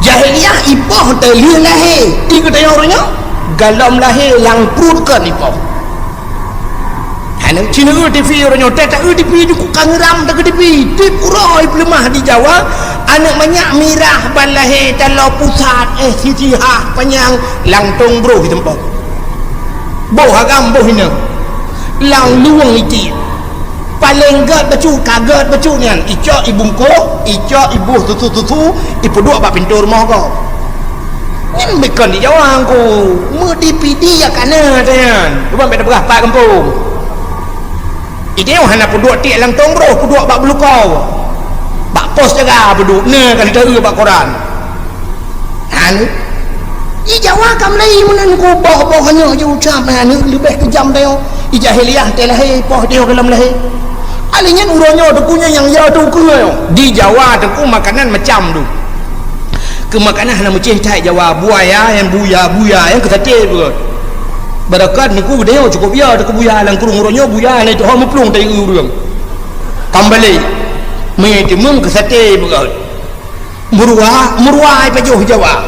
Jahiliyah ipoh teulheueh lahé. Di geutanyoe uroe nyoe, galom lahé lam pruet kon ipoh. Aneuk cina eu TV uroe nyoe, teuh ta eu TV di ku kangeram teuh ke TV. Tiep uroe peuleumah di Jawa, aneuk manyak mirah ban lahé taloe pusat, eh, siti hah panyang, langtong broh iteumpok. Boh agam boh inong. Lang luweng itiek. Paleng gét bacut, ka gét bacut nyan, icok ibungkoh, icok iboh susu-susu, ipeuduek bak pintoe rumoh gob. Nyan bukon di Jawa ngku, meu-D P D ya kana tanyan. Cuba bèk tapeugah pat gampông. Ide hana peuduek tiek langtong broh, peuduek bak beulukau. Bak pos jaga peuduek, na ka lheueh bak koran. Hana. Di Jawa ka mulai meunan ku boh-boh nyoe ju ucap, hana leubeh keujam tanyoe. Di jahiliyah teuh lahé, poh teuh dalam lahé. Ali nyan uroe nyoe teuku nyan nyang ya teuku nyoe. Di Jawa teuku makanan macam tu. Keu makanan hana meucéh that Jawa, buaya, nyang buya, buya, nyang keu saté beurot. Beureukat nyoe ku geutanyoe cukôp ya teuku buya lam kurung uroe nyoe buya na itu ho meuplueng tai ureueng. Kambalé. Mie timeung keu saté beurot. Meuruwa, meuruwa ai pajoh Jawa.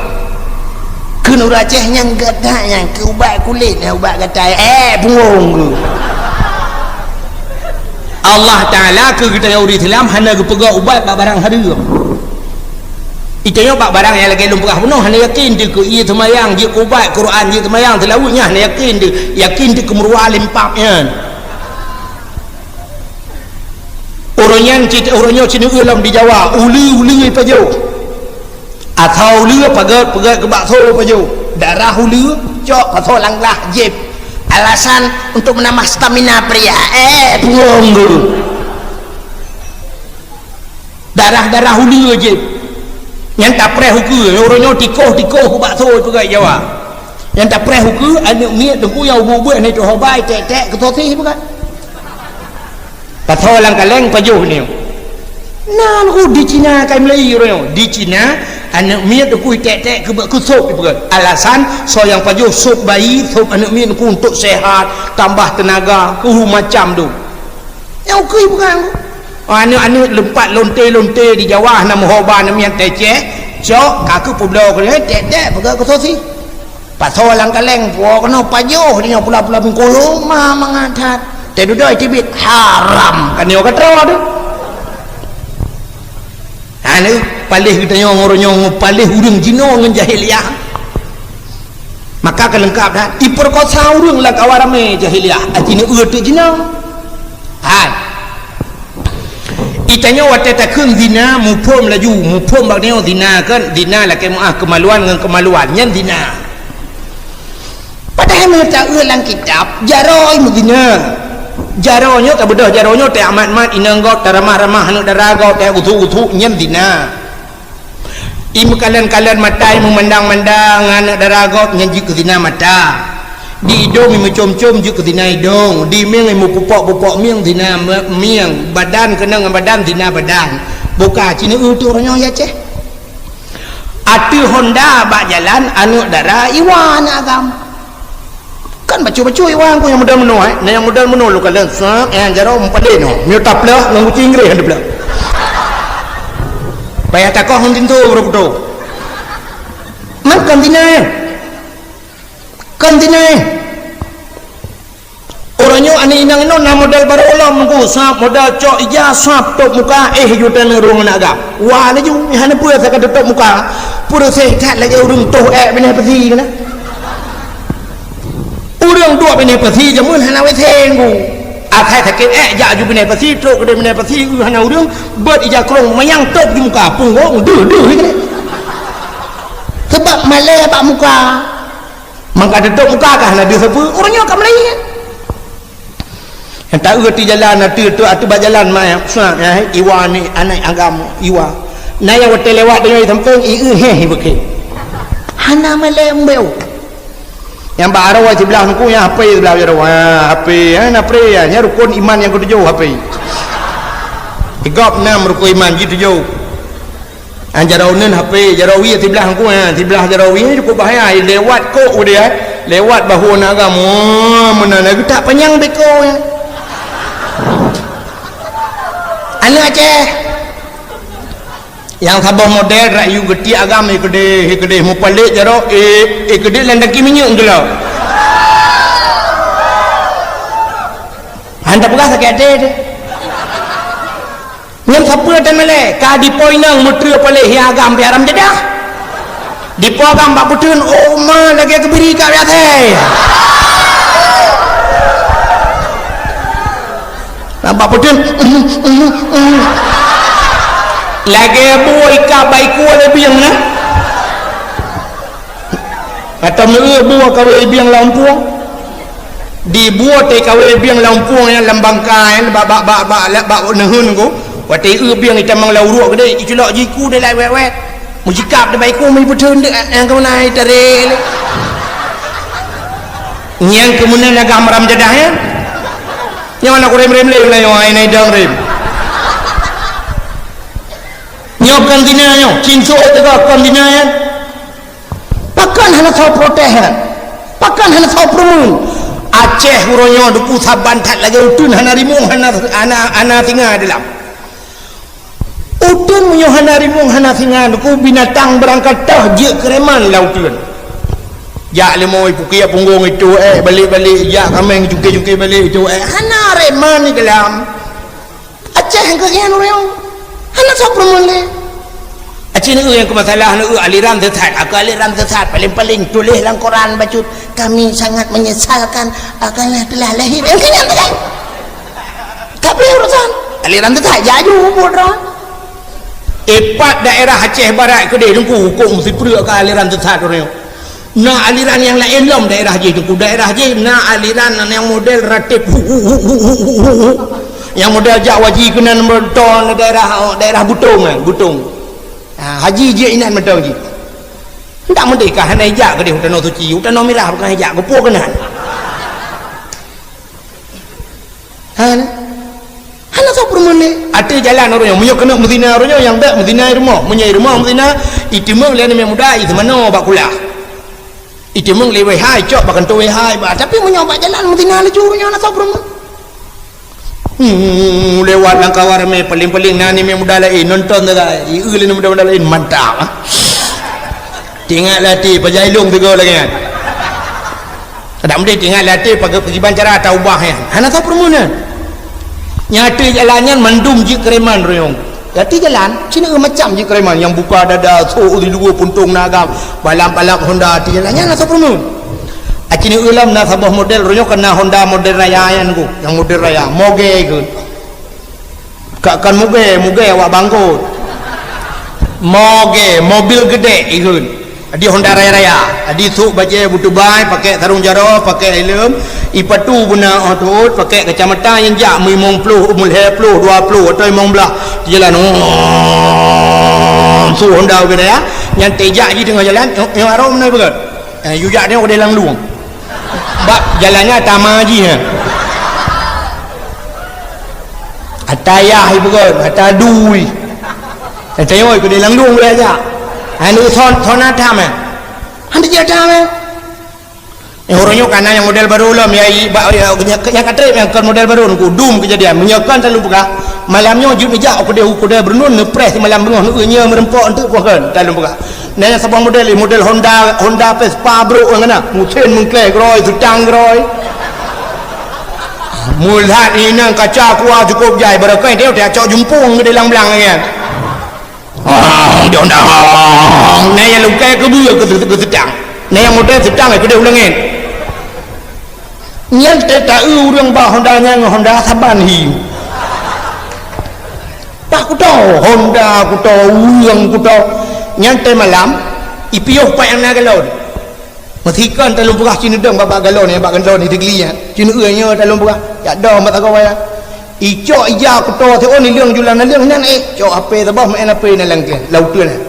Keu ureueng Aceh nyang gata nyang keu ubat kulét, nyang ubat gatai, eh, punggong keu. Allah Taala keu geutanyoe ureueng Islam hana geupeugah ubat bak barang hareuem. Itanyoe bak barang nyang lagèe lôn peugah bunoe hana yakin teuh keu ie seumayang, jeuet keu ubat, Quran, jeuet seumayang, seulaweuet nyan hana yakin teuh, yakin teuh keu meuruwa limpab nyan. Uroe nyan cit, uroe nyoe cit neueu lom di Jawa, uleue-uleue pajoh. Atau uleue peugèt-peugèt keu bakso pajoh. Darah uleue cok pasoe lam glah jieb. Alasan untuk menambah stamina pria. Eh, punggong tu. Darah-darah uleue jieb. Nyang tapreh ukeue, uroe nyoe tikoh-tikoh keu bakso peugèt Jawa. Nyang tapreh ukeue, aneuk miet teungku nyang ubeut-ubeut hana itoh hobai, tek-tek keu sosis peugèt. Pasoe lam kaleng pajoh nyoe. Nan ku di Cina kai meulai uroe nyoe. Di Cina, aneuk miet teungku tek-tek keu, keu sop dipeugèt. Alasan, soe nyang pajoh sop bayi, sop aneuk miet teungku untuk sehat, tambah tenaga, keu macam tu. Nyang ukeue peugah. Aneuk-aneuk leumpat lonte-lonte di Jawa hana meuhoba aneuk miet tecek, cok, ka keu peubloe keu tek-tek peugèt keu sosis. Pasoe lam kaleng, puwoe keunoe pajoh di nyoe pula-pula bungkôh lom mangat that. Teududoe teubiet, haram. Kan nyoe ka troe tu. Ha, ni paléh geutanyoe ngon uroe nyoe, paléh ureueng jinoe ngon jahiliyah. Maka ka leungkap that, ipeurkosa ureueng lam kawan ramé jahiliyah, aci neueu teuk jinoe. Hai. Itanyoe watèe takheun zina, muphom laju, muphom bak nyoe zina kan, zina lakèe meu'ah keumaluan ngon keumaluan, nyan zina. Padahai meunyoe taeu lam kitab, jaroe meuzina. Jaroe nyoe tabeudôh, jaroe nyoe teuamat-mat inong gob, taramah-ramah aneuk dara gob, teuusuk-usuk, nyan zina. Imeukalon-kalon mata, imeumandang-mandang aneuk dara gob, nyan jeuet keu zina mata. Di idong imeucom-com jeuet keu zina idong, di mieng imeupupok-pupok mieng zina me-, mieng, badan keunong ngon badan zina badan. Boka ci neueu teuk uroe nyoe ya ceh. Ateueh honda bak jalan aneuk dara iwa aneuk agam. Kan bacut-bacut iwa ku nyang model meunoe, eh. Nah nyang model meunoe lôn kalon, sat, eh, jaroe meupadé nyoe. Miyueb tapleuh ngon guci Inggréh han tapleuh. Payah takoh ngon tinto baru kuto. Man kon zina, eh. Kon zina, eh. Uroe nyoe aneuk inong inong na model barô lom nungku, sab model cok ija, sab top muka, eh, juta neurung aneuk agam. Wa laju, eh, hana peue asai ka teutop muka. Peureuseh that lagèe ureueng toh èk binéh peusi keunan. Ureueng duek binéh peusi jameun hana WC nungku. Asai sakét èk jak aju binéh peusi, trok keudéh binéh peusi, eu hana ureueng, beuet ija krông manyang top di muka, punggong deuh-deuh keudéh. Sabab malèe bak muka. Mangka teutop muka ka hana deuh sapeue, ureueng nyoe ka meulayeue. Nyang taeu di jalan, ateueh, ateueh, ateueh bak jalan, ma, sa, eh, iwa ni, aneuk agam, iwa. Na nyang watèe lewat deungon sampéng, i, eh, heh, i beuke. Hana malèe umbeu. Nyang bak aroe siblah nungku, nyang hapé siblah jaroe. Ha, hapé, ha, na pré, ha, nyan rukon iman nyang keutujôh hapé. Di gob nam rukon iman jitujoh. Ha, jaroe uneun hapé, jaroe wie siblah nungku, ha, siblah jaroe wie cukôp bahaya, lewat kok udeh, ha. Lewat bahu aneuk agam, wah, meunan lagèe tak panyang beko, ha. Aneuk Aceh. Nyang saboh model rayu geutiek agam, eh, keudéh, eh, keudéh mupalek jaroe, eh, eh, keudéh lam tangki minyeuk geulok. Ha, Tapeugah sakét até teuh. Nyan sapeue teuma lé, ka dipo inong meutrue paléh hi agam pih haram jadah. Dipo agam bak beuteun, "Oh ma, lagèe keubiri ka biasa." Nah, bak beuteun, lagèe bui ka bak iku lé bieng na. Atau meu bui ka wé bieng lam puang. Di buet TKW bieng lam pueng nyan lam bangka nyan bak, bak, bak, bak, bak, bak neuheun ku. Watèe eu bieng itamong lam uruek keudéh, iculok jiku deh lai wèt-wèt. Mujikab deh bak iku, meubeutôi deuk, eh, nyang keumeunai tarek lé. Nyang keumeunai lagak maram jadah nyan. Nyoe aneuk ureueng rem lé, nyoe ai nai dong rem. Nyoe kon zina nyoe, cinsuk teuka kon zina nyan. Pakon hana soe protes nyan? Pakon hana soe peureumeun? Aceh uroe nyoe duku saban that lagèe uteuen hana rimueng, hana, hana, hana singa di lam. Uteuen meunyoe hana rimueng, hana singa, duku binatang beurangkat toh jeuet keureman lam uteuen. Jak leumo ipukia punggong itu, eh, balek-balek, jak kaméng cuki-cuki balek itu, eh, hana reman di dalam. Aceh keu nyan ureueng. Hana soe peureumeun lé. Aceh neu nyang keu masalah neu aliran sesat. Aku aliran sesat. Paling-paling tuléh lam koran bacut, "Kami sangat menyesalkan, ah, karena telah lahir." Nyang keu nyan sagai. Ka bri urusan. Aliran sesat, jaju buet droe. Ipat daerah Aceh Barat keudéh teungku hukôm sipreuk ka aliran sesat ureueng. Na aliran nyang laén lom daerah jih teungku. Daerah jih na aliran nyang model ratib hu, hu, hu. Nyang model jak waji keunan meuton daerah, daerah Butong kan, Butong. Ha, haji jih inan meuton jih. Ndak meudeh ka hana ijak keudéh u Tanoh Suci, u Tanoh Mirah bukan ijak, geupue keunan. Hana. Hana soe peureumeun lé. Ateueh jalan ureueng nyoe, meunyoe keuneuk meuzina ureueng nyoe, nyang bèk meuzina i rumoh. Meunyoe i rumoh meuzina, iteumeung lé aneuk muda, iseumanoe bak kulah. Iteumeung lé W H, icok bak kantô W H, iba. Tapi meunyoe bak jalan meuzina laju ureueng nyoe, hana soe peureumeun. Hmm, lewat lam kawan ramé, paléng-paléng na aneuk muda laén nonton sagai. Ieu lé aneuk muda-muda laén, mantap, ah. Teuingat lé até, pajan ilong sigoe lagèe nyan. Adak meudeh teuingat lé até, pakiban cara taubah nyan. Hana soe peureumeun nyan. Nyang ateueh jalan nyan mandum jeuet keureman royong. Ateueh jalan, sineuk macam jeuet keureman. Nyang buka dada, sôk di luwa puntông na agam, balap-balap Honda ateueh jalan nyan, hana soe peureumeun. Sineuk lom na saboh model royong, ka na Honda model raya nyan ku. Nyang model raya, mogé keu. Ka kon mugée, mugée awak bangkot. Mogée, mobil geudée ikheun. Di Honda raya-raya. Di sôk bajée beutubai, pakai sarung jaroe, pakai helm, ipatu beuna 'oh teuôt, pakai kacamata nyang jak meulimong ploh, meulhèe ploh, dua ploh atau limong blaih. Jalan, oh, sôk Honda geudée, ya. Nyan teuh jak jih teungoh jalan, nyoe, nyoe arôh meunan beugét. Eh, yue jak nyoe keudéh lam lueng. Bak jalan nyan ata ma jih, eh. Ata yah ipeugöt, ata dui. Eh, tayue keudéh lam lueng boleh jak. Hai, nyoe son, son ata meh. Han dijak ata meh. Eh, ureueng nyoe ka na nyang model barô lom, ya, i, bak, ya, nyang, nyang ka trép nyang kon model barô, nungku dum keujadian. Meunyoe kon talôn peugah, malam nyoe jeuet neujak u keudéh, u keudéh Beureunon, neupreh simalam beungoh, neueu nyoe meureumpok eunteuk poh kon, talôn peugah. Na nyang saboh model, model Honda, Honda Vespa brôk nyang na. Meusén meungklèe keurôi, seutang keurôi. Meulat inong kaca kuah cukôp jai, barokon teuh tacok jumpung keu di lam blang nyan. Oh, di Honda. Na nyang lungkai keubeue keu, keu seutang. Na nyang model seutang, eh, keudéh u langét. Nyan teuh taeu ureueng bak Honda nyan ngon Honda saban hi. Pak kuto, Honda kuto, ureueng kuto. Nyan teuh malam, ipiôh pat nyang na galon. Meusikon talôn peugah sineudong bak, bak galon nyan, bak galon nyan, teuh geuliat. Sineue nyoe talôn peugah, jak dong bak sagoe wayang. Icok ija kuto siôn ileueng julan naleueng nyan, eh, cok H P saboh, meu'en H P na lam kèe, lam uteuen nyan.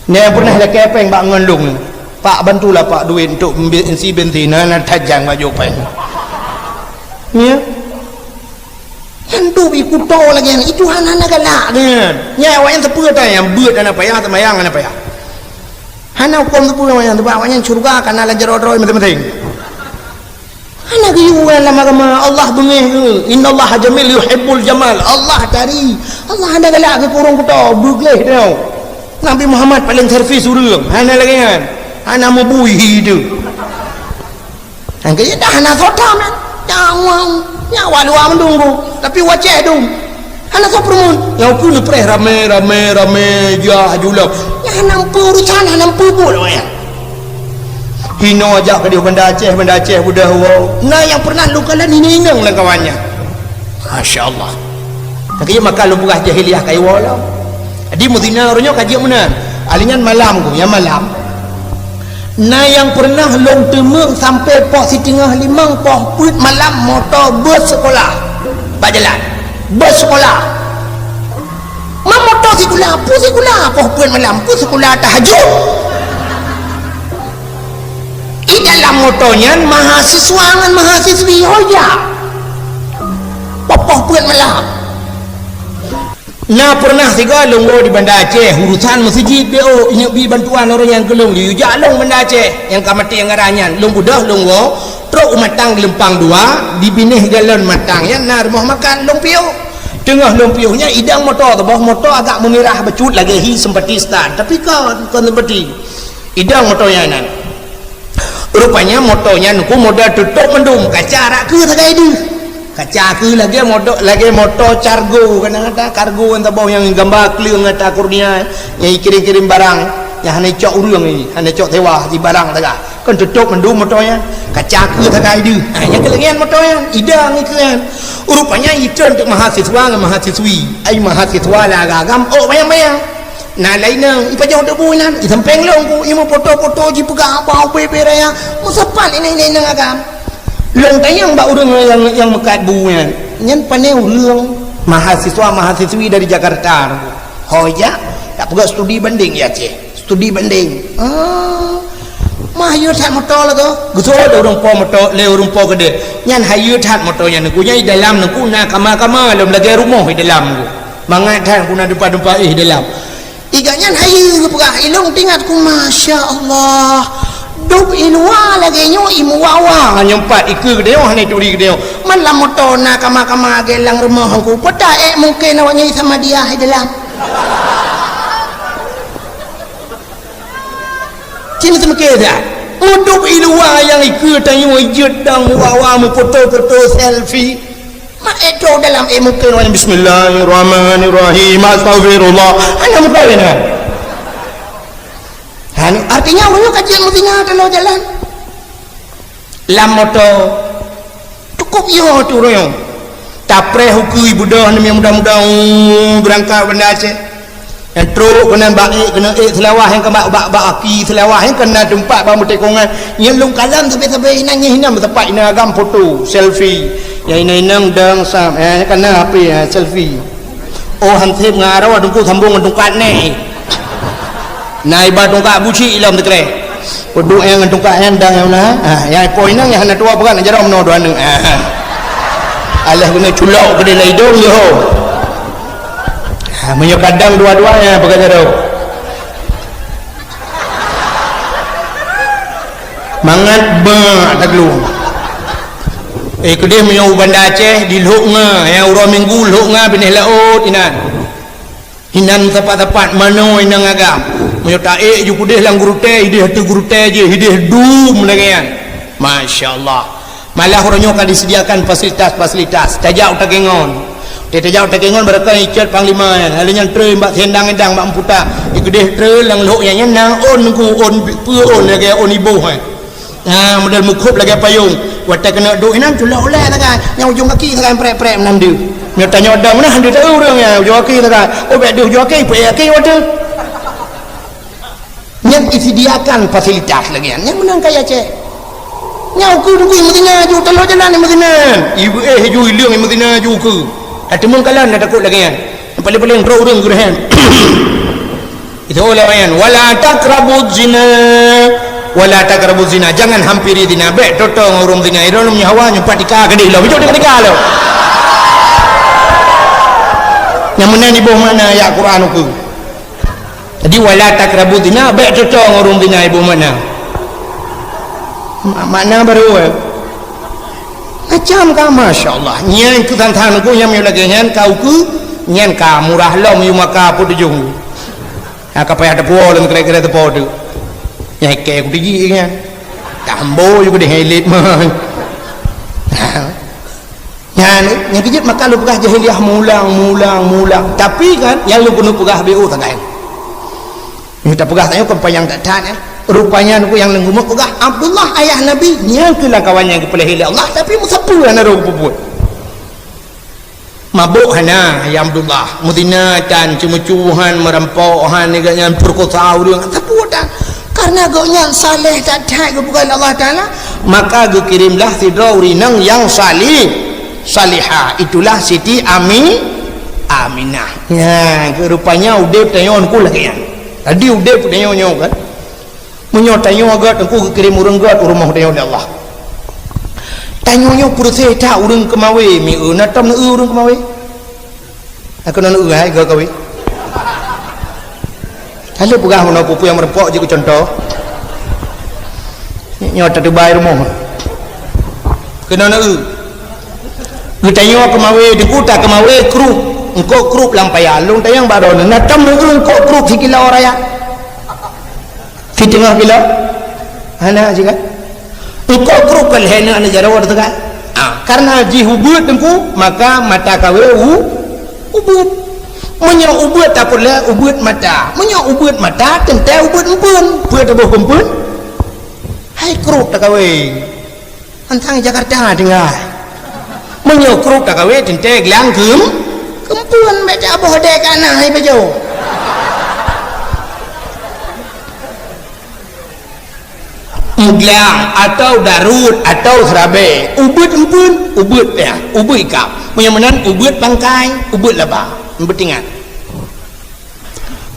Nyan pernah lakèe péng bak ngon lôn. Pak, bantulah, Pak, duit untuk mbe-, isi bensin. Na, na tajang bak jopeng. Ya. Nyan duek i kuto lagèe nyan. Itu hana, hana galak nyan. Nyan awak nyan sapeue ata nyan, beuet hana payah, seumayang hana payah. Hana huköm sapeue awak nyan, sabab awak nyan syeuruga ka na lam jaroe droe maséng-maséng. Hana geuyue lam agama, Allah beungéh geuh. Innallaha jamil yuhibbul jamal. Allah tari. Allah hana galak keu ureueng kuto, beugleh teuh. Nabi Muhammad paléng servis ureueng. Hana lagèe nyan. Hana meubui hi teuh. Hana geuyue dah hana soe tham nyan. Nyang wang. Nyan awak luwa mandum ku, tapi u Aceh dum. Hana soe peureumeun. Nyang ukeue neupreh ramé, ramé, ramé, jah, julom. Nyan hana peue urusan, hana peue buet awaknyan. Hinoe jak keudéh Banda Aceh, Banda Aceh beudôh woe. Na nyang pernah lôn kalon inong-inong lam kawan nyan. Masya Allah. Tapi maka lôn peugah jahiliyah ka iwoe lom. Jadi meuzina uroe nyoe ka jeuet meunan. Ahli nyan malam ku, nyang malam. Na nyang pernah lôn teumeung sampai poh siteungoh limong, poh peuet malam moto bus sekolah. Bak jalan. Bus sekolah. Ma moto sikula, peue sikula, poh peuet malam, peue sikula tahajud. Di dalam moto nyan mahasiswa ngon mahasiswi ho jak. Poh, poh peuet malam. Na pernah sigoe lôn woe di Banda Aceh, urusan meuseujid B O, inyoe bi bantuan ureueng nyang keu lôn, yue jak lôn Banda Aceh, nyang ka maté anggaran nyan, lôn beudôh lôn woe, trok u Matang Geulumpang Dua, di binéh galon Matang nyan na rumoh makan, lôn piôh. Teungoh lôn piôh nyan, idong moto teuboh, moto agak meumirah bacut lagèe hi sempati start, tapi kon, kon sempati. Idong moto nyan nan. Rupanya moto nyan ku model tutôp mandum, kaca rak keu sagai deuh. Kaca keu lagèe moto, lagèe moto cargo, kadang-kadang kargo nyan saboh nyang gamba kleueng ata kurnia, nyang kirém-kirém barang, nyang hana icok ureueng ni, hana icok sewa, di barang sagai. Kan tutôp mandum moto nyan. Kaca keu sagai deuh. Ha, nyang keu lagèe nyan moto nyan, idong ikeu nyan. Rupanya itreun teuk mahasiswa ngon mahasiswi. Ai mahasiswa lah agam-agam, oh bayang-bayang. Na laén nyan, ipajoh deubu inan, isampéng lôn ku, imeupoto-poto jipeugah bau bèe-bèe raya, meusapat inan-inan agam. Lôn tanyong bak ureueng nyang, nyang meukat bu nyan, nyan pané ureueng mahasiswa-mahasiswi dari Jakarta. Ho jak, tapeugah studi banding ya Aceh. Studi banding. Ah, mah hayeue that moto lagoe. Geusoe lé ureueng po moto, lé ureueng po keudéh. Nyan hayeue that moto nyan, nyan i dalam nyan na kama-kama lom lagèe rumoh i dalam. Mangat that na dumpa-dumpa éh dalam. Iga nyan hayeue geupeugah, ilôn teuingat ku, masya Allah. Dub i luwa lagèe nyoe i muwa-wa nyoe pat, ikeue geutanyoe hana ituri geutanyoe. Man lam moto na kama-kama lagèe lam rumoh ku. Peuta ék mungken awak nyan i Samadiyah i dalam. Cit seumeukeu that. Meudub i luwa nyang ikeue tanyoe jeuet dang muwa-wa meupoto-poto selfie. Mak ék trok dalam, ék mungken awak nyan bismillahirrahmanirrahim, astaghfirullah. Hana meukawen kan? Hana, artinya ureueng nyoe ka jeuet meuzina teuloe jalan. Lam moto. Cukup yo tu ureueng nyoe. Tapreh ukeue beudôh nyang muda-muda, uh, beurangkat Banda Aceh. Nyang trok keunan bak ék, keunan ék seulawah nyang ka bak, bak, bak aki seulawah nyang keunan teumpat bak meutekongan. Nyang lôn kalon sabe-sabe inan, nyang inan meusapat inan agam foto, selfie. Nyang inan-inan dang sam, eh, keunan H P, eh, selfie. Oh, hanseb ngon arah teungku sambong ngon tungkat nèh. Na iba tungkat buci lom teukreh. Uduk nyang ngon tungkat nyan dang nyang na. Ha, nyang ipo inong nyang hana tuwoe peugah na jaroe meunoe dua aneuk. Ha, ha. Alah guna culok keudéh lam idong yo. Ha, meunyoe kadang dua-dua nyang peugah jaroe. Mangat bak taglung. Eh, keudéh meunyoe u Banda Aceh di Lhok Nga, nyang uroe Minggu Lhok Nga binéh laôt inan. Inan sapat-sapat manoe inong agam. Meunyoe taék ju keudéh lam gurutée, idéh ateueh gurutée jih, idéh dum lagée nyan. Masya Allah. Malah uroe nyoe ka disediakan fasilitas-fasilitas. Tajak u Takengon. Tajak u Takengon barokon icot panglima nyan. Lalu nyan treun bak sendang-endang bak meuputa. Ikeudéh treun lam lhok nyan, nyan na ôn ku, ôn peue ôn lagée ôn iboh, eh. Ha, model meukhôb lagée payông. Watée keuneuk duek inan, culok ulée sagai. Nyang ujong gaki sagai prek-prek meunan deuh. Nyoe tanyoe dong meunan deuh taeu ureuëng nyan, ujong gaki sagai. Oh, bék deuh ujong gaki, peuék gaki watée. Nyan disediakan fasilitas lagée nyan. Nyan meunan kaya cék. Nyan ukeue dungui meuzina ju, taloe jalan meuzina. Ibu éh ju ileueng meuzina ju ukeue. Ateumeung kalan dah takot lagée nyan. Paléng-paléng droe ureuëng geureuhem. Itu ulama nyan, "Wala taqrabuz zina, wala taqrabuz zina." Jangan hampiri zina. Bék toto ngon ureuëng zina. Irôn nyawa nyumpat tika keudéh lo. Bijok tika lo. Nyang meunan iboh makna ayat Quran ukeue. Jadi, "Wala taqrabuz zina", bék toto ngon ureuëng zina iboh makna. Ma-, makna baru, eh. Macam ka, masya Allah. Nyan tu tantang ukeue nyang lagée nyan ka ukeue, nyan ka murah lom yue maka peutujong. Ha, ka payah teupuwoe lom kira-kira teupo tu. Nyang ikée ku tiji nyan. Tambo ju keudeh elit mah. Nyan, nyang keujeuet maka lôn peugah jahiliyah meuulang, meuulang, meuulang. Tapi kan, nyang lôn keuneuk peugah B O sagai. Nyoe tapeugah tanyoe kon panyang that-that, eh. Rupanya nyoe nyang lôn keuneuk peugah, Abdullah ayah Nabi, nyan keuh lam kawan nyang geupeulahé lé Allah, tapi meusapeue hana roh geupeubuet. Mabök hana, ya Abdullah. Meuzina tan, ceumeucue han, meurampok han, nyan peurekosa ureueng, sapeue tan. Karena gobnyan saleh that-that geupeugah lé Allah Taala, maka geukirémlah sidroe ureueng inong nyang salih, salihah. Itulah Siti Ami, Aminah. Nyan, keu rupanya udeb tanyoe nyoe lagèe nyan. Jadi udeb tanyoe nyoe kan. Meunyoe tanyoe gèt, Teungku geukirém ureueng gèt u rumoh tanyoe lé Allah. Tanyoe nyoe peureuséh that ureueng keumawé, mieu na tom neu ureueng keumawé. Aku na neu hai gèt kawé. Lalu peugah meunoe peue-peue nyang meureumpok jeuet keu contoh. Nyoe tatubai rumoh. Keunoe neu. Geutanyoe keumawé, Teungku ta keumawé krup. Eungkôt krup lam paya. Lôn tanyong bak droeneuh, na tom neu eungkôt krup sikilo raya? Siteungoh kilo? Hana sigat. Eungkôt krup kon lhèe neu aneuk jaroe teuka. Ah, karena jih ubeuet Teungku, maka mata kawé u-, ubeuet. Meunyoe ubeuet tapeureulèe ubeuet mata. Meunyoe ubeuet mata, teuntèe ubeuet empeuen. Peue taboh keu empeuen? Hai krup takawé. Antang Jakarta tinggai. Meunyoe krup takawé teuntèe glang keu, keu empeuen, bèk taboh dèk ka na hai pajoh. Meuglang atau darut atau seurabèe, ubeuet empeuen, ubeuet pèh, ubeuet ikab. Meunyoe meunan ubeuet pangkai, ubeuet laba. Beutingat.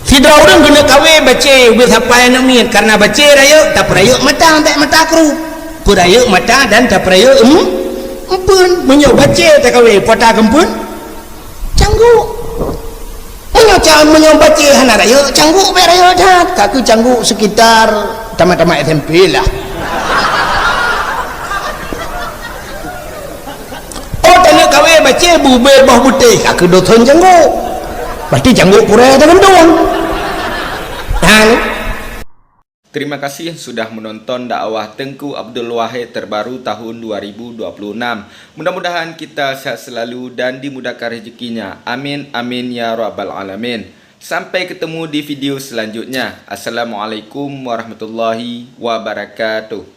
Sidroe ureueng keuneuk kawé bacé ubé sapai aneuk miet, karena bacé rayeuk, tapeurayeuk mata, bèk mata krup. Peurayeuk mata dan tapeurayeuk em-, empeuen. Meunyoe bacé takawé, peue ta keu empeuen? Cangguk. Meunyoe ca-, meunyoe bacé hana rayeuk, cangguk bèk rayeuk that. Ka keu cangguk sekitar tamat-tamat S M P lah. Oh, taneuk kawé bacé bubé boh butéh, ka keu dothon cangguk. Berarti cangguk purée teungendong. Nah, ni. Terima kasih sudah menonton dakwah Teungku Abdul Wahid terbaru tahun dua ribu dua puluh enam. Mudah-mudahan kita sehat selalu dan dimudahkan rezekinya. Amin, amin, ya rabbal alamin. Sampai ketemu di video selanjutnya. Assalamualaikum warahmatullahi wabarakatuh.